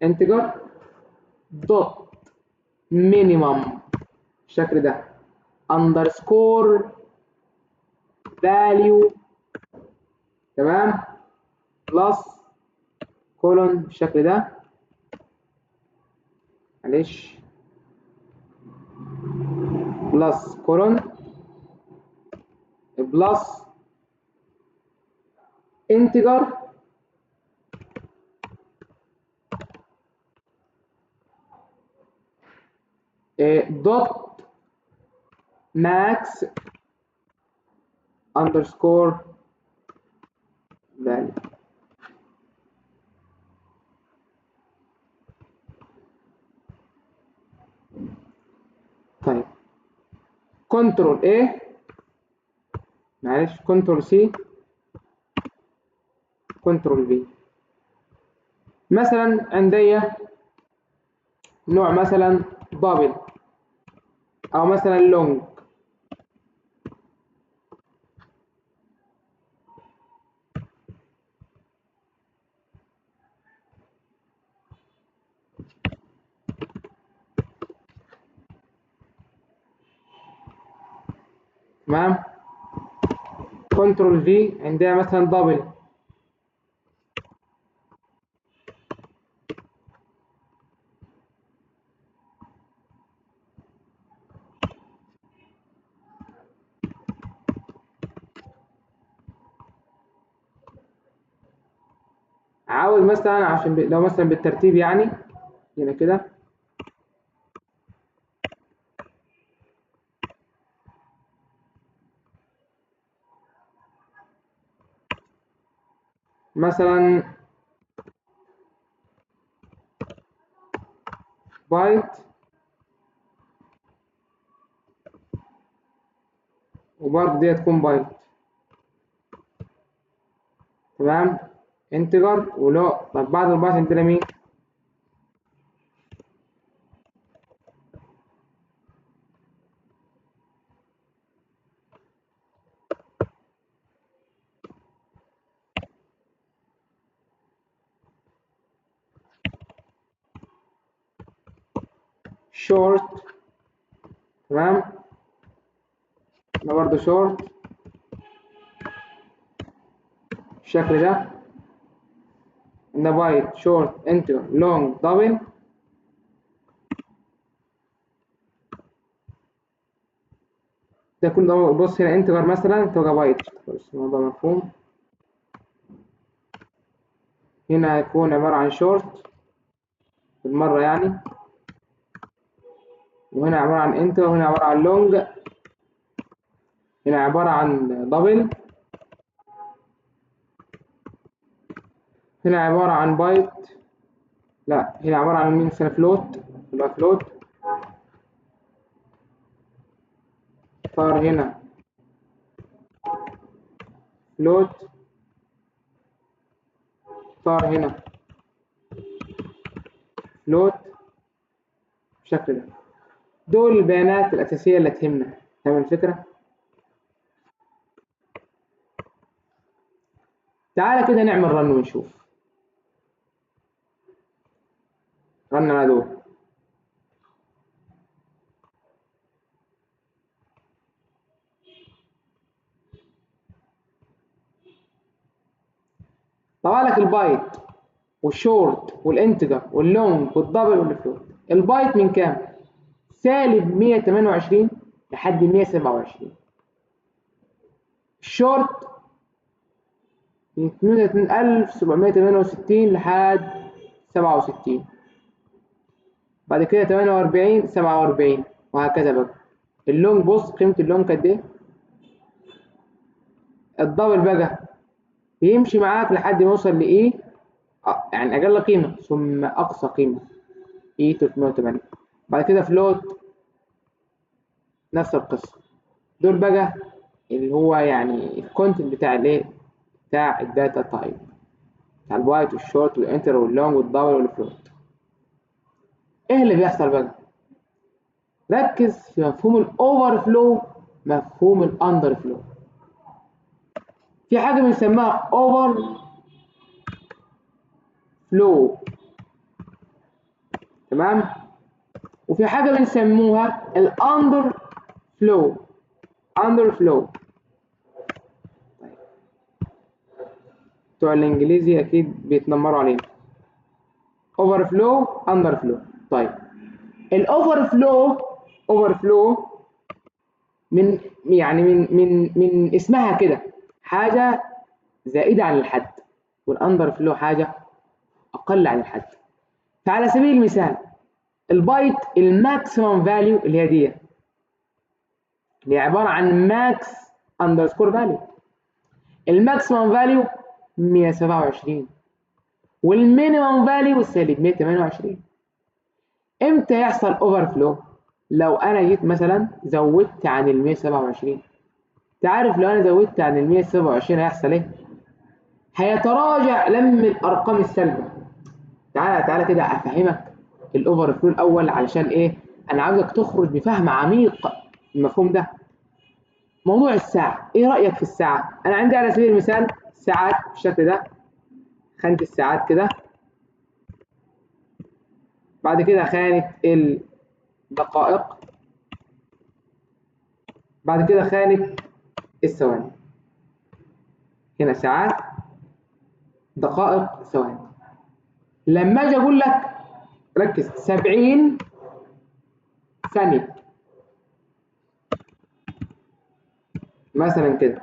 integer dot minimum بالشكل ده underscore value، تمام، plus colon بالشكل ده، معلش plus colon plus integer dot max underscore value. طيب control A، معلش control C control V. مثلا عندي نوع مثلا double او مثلا long، تمام، control V عندها مثلا double، عاوز مثلا عشان لو مثلا بالترتيب يعني هنا كده مثلا بايت وبرضه دي هتكون بايت، تمام، integer ولو. طب بعد البايت عندنا مين؟ شورت، تمام، ده برضه شورت بالشكل ده، ده byte short integer long double، ده كله ده. بص هنا integer مثلا تبقى بايت، بس الموضوع مفهوم. هنا هيكون عبارة عن شورت بالمرة يعني، وهنا عبارة عن integer، وهنا عبارة عن long، هنا عبارة عن double، هنا عبارة عن بايت، لا هنا عبارة عن مين؟ float، يبقى float. صار هنا float، اختار هنا float بالشكل ده. دول البيانات الأساسية اللي تهمنا. فاهم الفكرة؟ تعالى كده نعمل run ونشوف. run على دول. طبع لك البايت والشورت والانتجر واللونج والدبل والفلوت. البايت من كام؟ سالب 128 لحد 127. الشورت من 32768 لحد 67، بعد كده 48 47 وهكذا بقى. ال long بص قيمة ال long قد ايه؟ ال double بقى بيمشي معاك لحد ما يوصل لإيه؟ يعني أقل قيمة ثم أقصى قيمة E 308. بعد كده float نفس القصة. دول بقى اللي هو يعني ال content بتاع الايه؟ بتاع ال data type بتاع البايت والشورت والانتر واللونج والدبل والفلوت. ايه اللي بيحصل بقى؟ ركز في مفهوم ال overflow، مفهوم ال underflow. في حاجة بنسميها overflow، تمام؟ وفي حاجة بنسموها ال underflow. underflow. طيب بتوع الانجليزي اكيد بيتنمروا علينا. overflow، underflow. طيب ال overflow، overflow من يعني من من من اسمها كده حاجة زائدة عن الحد، وال underflow حاجة اقل عن الحد. فعلى سبيل المثال ال byte ال maximum value اللي هي دي، اللي هي عبارة عن max underscore value، ال maximum value 127 وال minimum value سالب 128. امتى يحصل overflow؟ لو انا جيت مثلا زودت عن ال 127. تعرف لو انا زودت عن ال 127 هيحصل ايه؟ هيتراجع لم الارقام السالبه. تعالى تعالى كده افهمك ال overflow الاول، علشان ايه؟ انا عاوزك تخرج بفهم عميق المفهوم ده. موضوع الساعة، ايه رايك في الساعة؟ انا عندي على سبيل المثال ساعات بالشكل ده، خانه الساعات كده، بعد كده خانه الدقائق، بعد كده خانه الثواني. هنا ساعات، دقائق، ثواني. لما اجي اقول لك ركز 70 ثانية مثلا كده،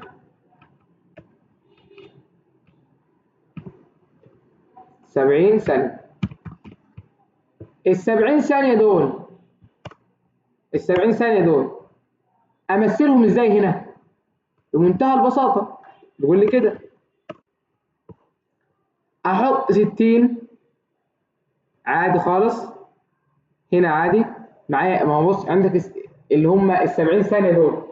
70 ثانية. ال 70 ثانية دول، ال 70 ثانية دول أمثلهم إزاي هنا؟ بمنتهى البساطة بيقول لي كده أحط 60 عادي خالص هنا عادي معايا. ما هو بص عندك اللي هم ال 70 ثانية دول،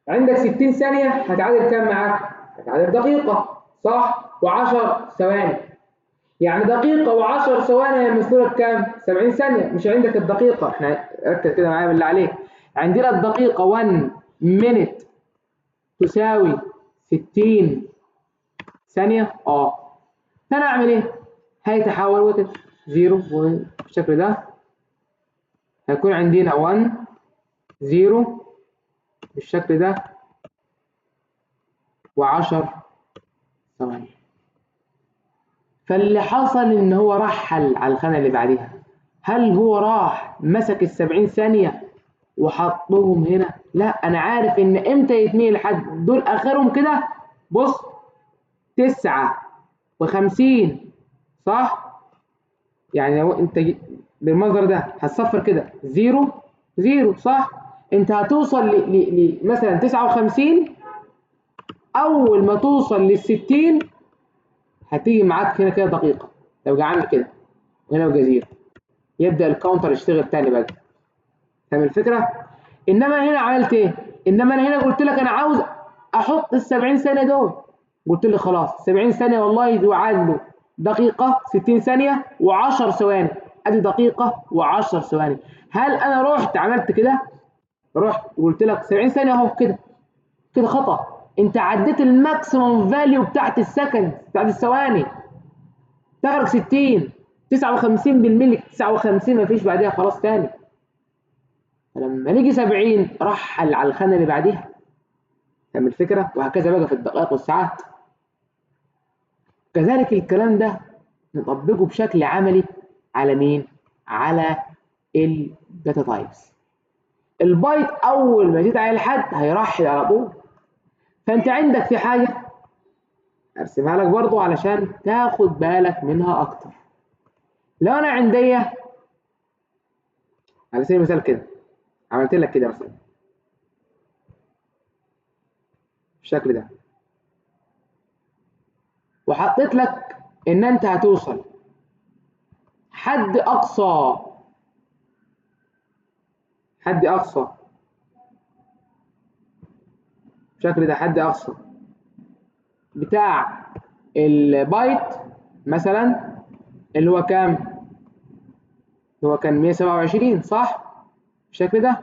عندك 60 ثانية هتعادل كام معاك؟ هتعادل دقيقة صح؟ و10 ثواني. يعني دقيقة و10 ثواني هيمثلوا لك كام؟ 70 ثانية. مش عندك الدقيقة، احنا ركز كده معايا بالله عليك، عندنا الدقيقة 1 minute تساوي 60 ثانية. فأنا أعمل إيه؟ هيتحول وقت 0 بالشكل ده، هيكون عندنا 1 0 بالشكل ده و10 ثواني. فاللي حصل إن هو رحل على الخانة اللي بعديها. هل هو راح مسك ال70 ثانية وحطهم هنا؟ لا، أنا عارف إن إمتى يتنقل لحد دول آخرهم كده. بص 59 صح؟ يعني لو أنت بالمنظر ده هتصفر كده 0 0 صح؟ أنت هتوصل ل مثلا 59، أول ما توصل لل60 هتيجي معاك هنا كده دقيقة، لو جه عامل كده وهنا وجزيرة يبدأ ال counter يشتغل تاني بقى. فاهم الفكرة؟ إنما هنا عملت إيه؟ إنما أنا هنا قلت لك أنا عاوز أحط ال 70 ثانية دول، قلت لي خلاص 70 ثانية والله يعادلوا دقيقة 60 ثانية و10 ثواني، ادي دقيقة و10 ثواني. هل انا رحت عملت كده؟ رحت وقلت لك 70 ثانية اهو كده كده خطأ، انت عديت ال maximum value بتاعت ال second بتاعت الثواني، تخرج 60 59 بالملي، 59 مفيش بعديها خلاص تاني. فلما نيجي 70 رحل على الخانة اللي بعديها. فاهم الفكرة؟ وهكذا بقى في الدقائق والساعات. كذلك الكلام ده نطبقه بشكل عملي على مين؟ على ال data types. ال byte اول ما جيت على الحد هيرحل على طول. فانت عندك في حاجة ارسمها لك برضو علشان تاخد بالك منها اكتر. لو انا عندي على سبيل المثال كده عملت لك كده مثلا بالشكل ده، وحطيت لك ان انت هتوصل حد اقصى، حد اقصى بالشكل ده، حد اقصى بتاع البايت مثلا اللي هو كام؟ اللي هو كان 127 صح؟ بالشكل ده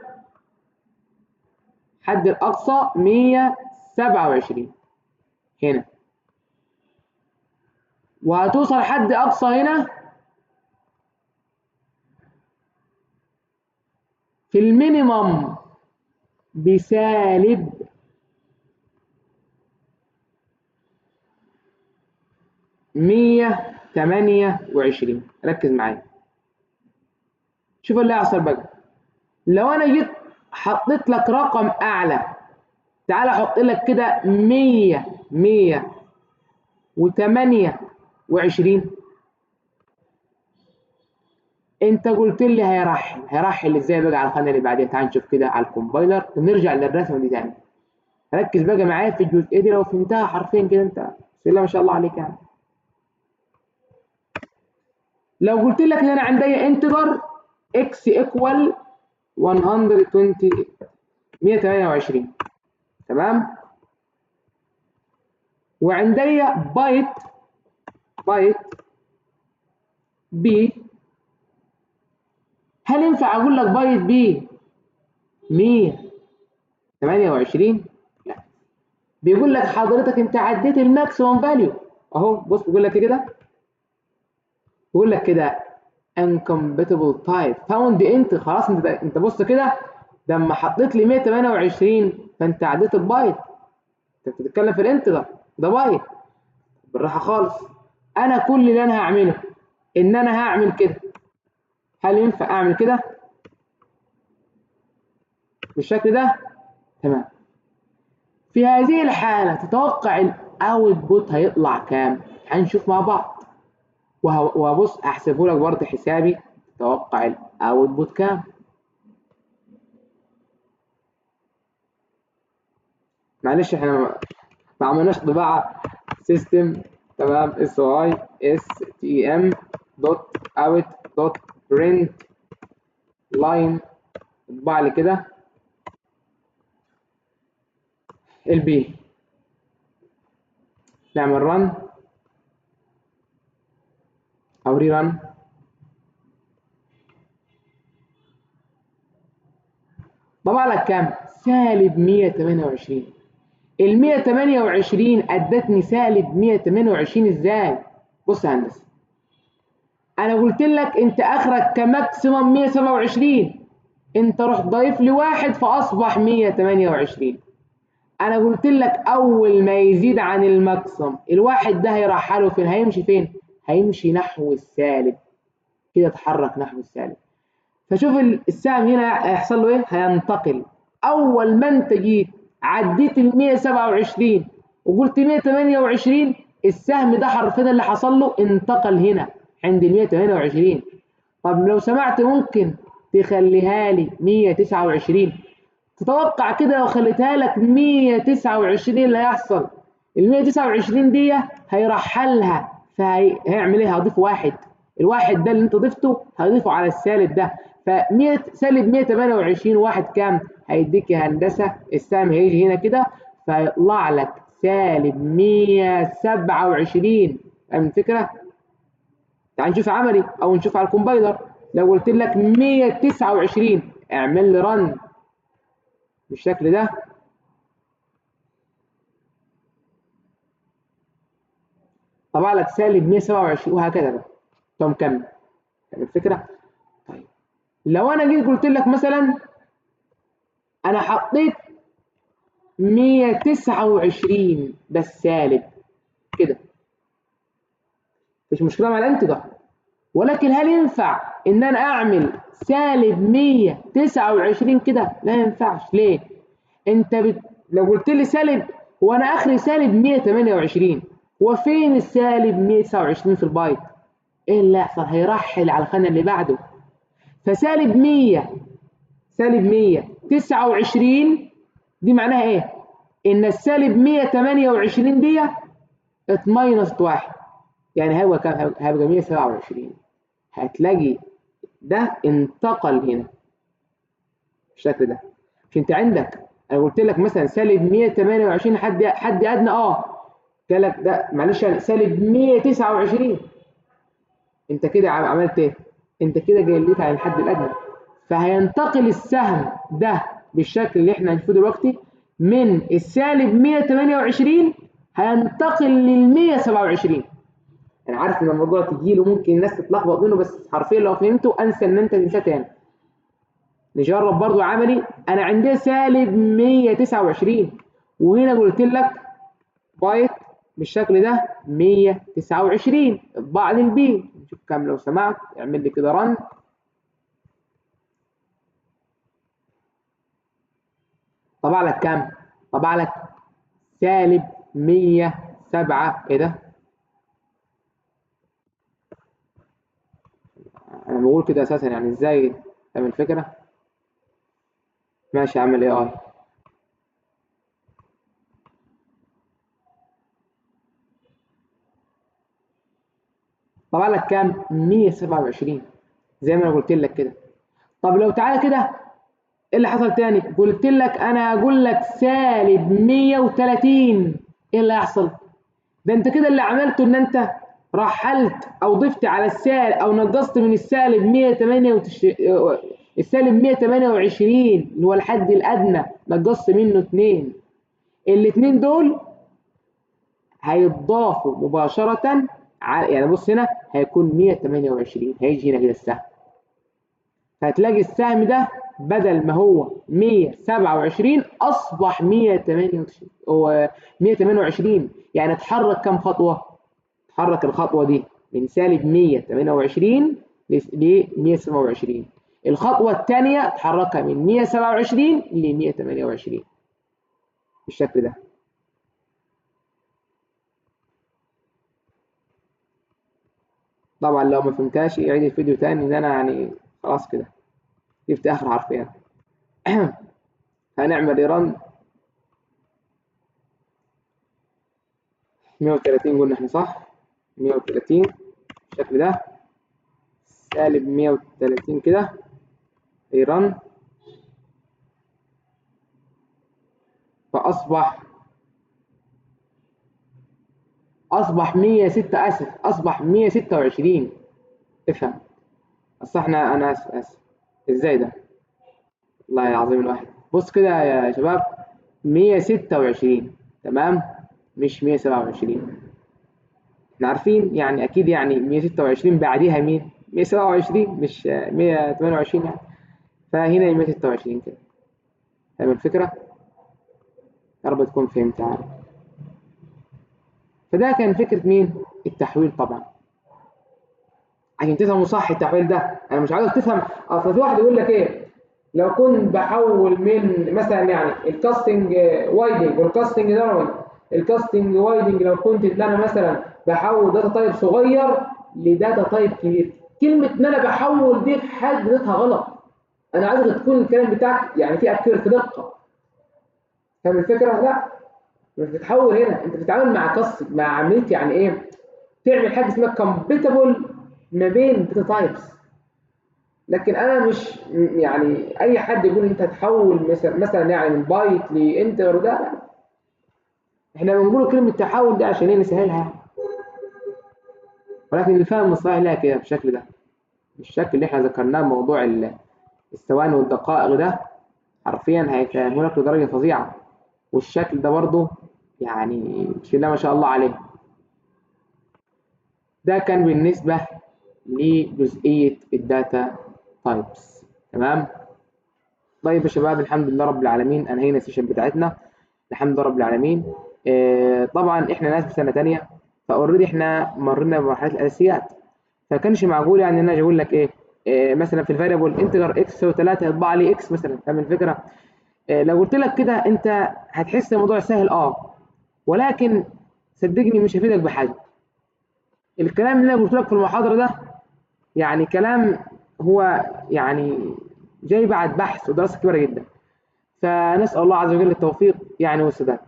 حد الاقصى 127 هنا، وهتوصل حد اقصى هنا في ال minimum بسالب 128. ركز معايا شوف اللي هيحصل بقى. لو انا جيت حطيت لك رقم اعلى، تعالى احط لك كده 100 128، انت قلت لي هيرحل، هيرحل ازاي بقى على الخانة اللي بعديها؟ تعال نشوف كده على ال compiler ونرجع للرسمه دي تاني. ركز بقى معايا في الجزئية دي، لو فهمتها حرفيا كده انت بسم الله ما شاء الله عليك. يعني لو قلت لك ان انا عندي integer x equal 120 128، تمام، وعندي byte b، هل ينفع اقول لك byte b 128؟ لا، بيقول لك حضرتك انت عديت ال maximum value اهو. بص بيقول لك كده، بيقول لك كده incompatible type found int. خلاص انت بص كده، لما حطيت لي 128 فانت عديت البايت، انت بتتكلم في ال integer ده بايت. بالراحة خالص، انا كل اللي انا هعمله ان انا هعمل كده. هل ينفع اعمل كده بالشكل ده؟ تمام. في هذه الحالة تتوقع ال output هيطلع كام؟ هنشوف مع بعض. وابص احسبه لك برضه حسابي، تتوقع ال output كام؟ معلش احنا ما عملناش طباعه system، تمام، S I S T M dot out dot print line، اطبع لي كده ال b، نعمل run او rerun. طبع لك كام؟ سالب 128. ال 128 ادتني سالب 128 ازاي؟ بص يا هندسة، انا قلت لك انت اخرك ك maximum 127، انت رحت ضايف لي واحد فاصبح 128. انا قلت لك اول ما يزيد عن ال maximum الواحد ده هيرحله فين؟ هيمشي فين؟ هيمشي نحو السالب كده، اتحرك نحو السالب. فشوف السهم هنا هيحصل له ايه؟ هينتقل. اول ما انت جيت عديت ال 127 وقلت 128، السهم ده حرفيا اللي حصل له انتقل هنا عند ال 128. طب لو سمحت ممكن تخليها لي 129؟ تتوقع كده لو خليتها لك 129 اللي هيحصل؟ ال 129 دي هيرحلها، فهيعمل ايه؟ هيضيف واحد، الواحد ده اللي انت ضفته هيضيفه على السالب ده، ف 100 سالب 128 واحد كام؟ هيديك يا هندسة السهم هيجي هنا كده فيطلع لك سالب 127. فاهم الفكرة؟ تعال نشوف عملي او نشوف على ال compiler. لو قلت لك 129 اعمل لي run بالشكل ده، طبع لك سالب 127 وهكذا بقى. طب مكمل الفكرة. طيب لو انا جيت قلت لك مثلا انا حطيت 129 بس سالب كده، مش مشكلة مع ال integer، ولكن هل ينفع ان انا اعمل سالب 129 كده؟ لا ينفعش. ليه؟ انت لو قلت لي سالب، وانا اخري سالب 128، وفين السالب 129 في البايت؟ ايه اللي هيحصل؟ هيرحل على الخانة اللي بعده. فسالب 100، سالب 129 دي معناها ايه؟ ان السالب 128 دي اتماينس 1، يعني هو كام؟ هيبقى 127. هتلاقي ده انتقل هنا بالشكل ده. مش انت عندك انا قلت لك مثلا سالب 128 حد ادنى، قال لك ده معلش يعني سالب 129، انت كده عملت ايه؟ انت كده جليت على الحد الادنى. فهينتقل السهم ده بالشكل اللي احنا هنشوفه دلوقتي من السالب 128 هينتقل لل 127. انا عارف ان الموضوع تقيل وممكن الناس تتلخبط منه، بس حرفيا لو فهمته انسى ان انت تنساه تاني. نجرب برضو عملي. انا عندي سالب 129، وهنا قلت لك بايت بالشكل ده 129، اطبع لي ال B، نشوف كام لو سمحت، اعمل لي كده run. طبع لك كام؟ طبع لك سالب 107. ايه ده؟ انا بقول كده اساسا يعني ازاي؟ فاهم الفكرة؟ ماشي، اعمل ايه؟ اي طبع لك كام؟ 127 زي ما انا قلت لك كده. طب لو تعالى كده ايه اللي حصل تاني؟ قلت لك انا هقول لك سالب 130، ايه اللي هيحصل؟ ده انت كده اللي عملته ان انت رحلت او ضفت على السالب او نقصت من السالب 128، السالب 128 اللي هو الحد الادنى نقصت منه 2، الاثنين دول هيتضافوا مباشرة على، يعني بص هنا هيكون 128، هيجي هنا كده السهم، فهتلاقي السهم ده بدل ما هو 127 اصبح 128، هو 128، يعني اتحرك كام خطوة؟ اتحرك الخطوة دي من سالب 128 ل 127، الخطوة الثانية اتحركها من 127 ل 128 بالشكل ده. طبعا لو ما فهمتهاش عيد الفيديو تاني، ان انا يعني خلاص كده جبت اخر حرفيا. هنعمل run 130، قلنا احنا صح؟ 130 بالشكل ده، سالب 130 كده، run، فاصبح 106، اسف اصبح 126. افهم اصل احنا، انا اسف اسف ازاي ده؟ والله العظيم الواحد بص كده يا شباب، 126 تمام، مش 127. احنا عارفين يعني اكيد يعني 126 بعديها مين؟ 127 مش 128 يعني، فهنا 126 كده. فاهم الفكرة؟ يا رب تكون فهمت يعني. فده كان فكرة مين؟ التحويل طبعا. عشان تفهموا صح التحويل ده، انا مش عاوزك تفهم، اصل في واحد يقول لك ايه؟ لو كنت بحول من مثلا يعني ال casting widening وال casting narrowing، ال casting widening لو كنت ان انا مثلا بحول data type صغير ل data type كبير، كلمة ان انا بحول دي في حد ذاتها غلط. انا عايزك تكون الكلام بتاعك يعني في accurate، دقه. فاهم الفكرة؟ لا مش بتحول هنا، انت بتتعامل مع casting، مع عملية يعني ايه؟ تعمل حاجة اسمها compatible ما بين data types. لكن انا مش يعني اي حد يقول انت هتحول مثلا يعني من byte ل integer ده، لا. احنا بنقول كلمة تحول دي عشان ايه؟ نسهلها. ولكن الفهم الصحيح لها كده بالشكل ده، بالشكل اللي احنا ذكرناه موضوع الثواني والدقائق ده حرفيا هيفهمه لك لدرجة فظيعة. والشكل ده برضه يعني بسم الله ما شاء الله عليه. ده كان بالنسبة لجزئيه ال data types. تمام. طيب يا شباب، الحمد لله رب العالمين انهينا ال session بتاعتنا، الحمد لله رب العالمين. طبعا احنا ناس في سنة ثانية، ف already احنا مرينا بمرحلة الاساسيات، فكانش معقول يعني ان انا اجي اقول لك ايه، مثلا في ال variable integer x يساوي 3 يطبع لي x مثلا، فاهم الفكرة؟ لو قلت لك كده انت هتحس الموضوع سهل، ولكن صدقني مش هيفيدك بحاجة. الكلام اللي انا قلت لك في المحاضرة ده يعني كلام هو يعني جاي بعد بحث ودراسة كبيرة جدا، فنسال الله عز وجل التوفيق يعني والسداد.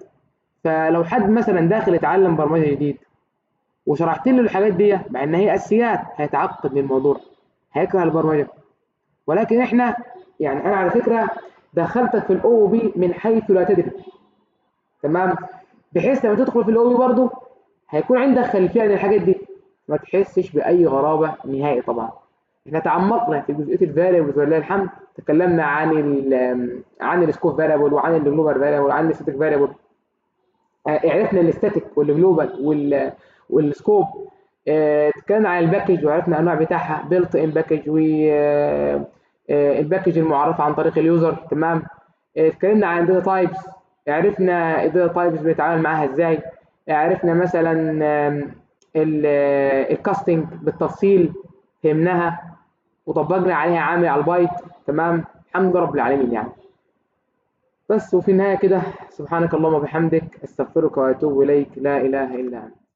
فلو حد مثلا داخل يتعلم برمجة جديد وشرحت له الحاجات دي مع ان هي اساسيات، هيتعقد من الموضوع، هيكره البرمجة. ولكن احنا يعني انا على فكرة دخلتك في ال OOP من حيث لا تدري، تمام، بحيث لما تدخل في ال OOP برضه هيكون عندك خلفية عن الحاجات دي، ما تحسش باي غرابه نهائي. طبعا احنا تعمقنا في جزئية ال variables ولله الحمد، تكلمنا عن ال scope variable وعن ال global variable وعن ال static variable، عرفنا ال static وال global وال scope، اتكلمنا عن ال package وعرفنا الانواع بتاعها، built in package و ال package المعرفة عن طريق ال user، تمام. اتكلمنا عن data types، عرفنا ال data types بنتعامل معاها ازاي، عرفنا مثلا ال casting بالتفصيل فهمناها وطبقنا عليها عامل على البايت، تمام، الحمد لله رب العالمين يعني. بس وفي النهاية كده سبحانك اللهم وبحمدك، استغفرك واتوب اليك، لا اله الا انت.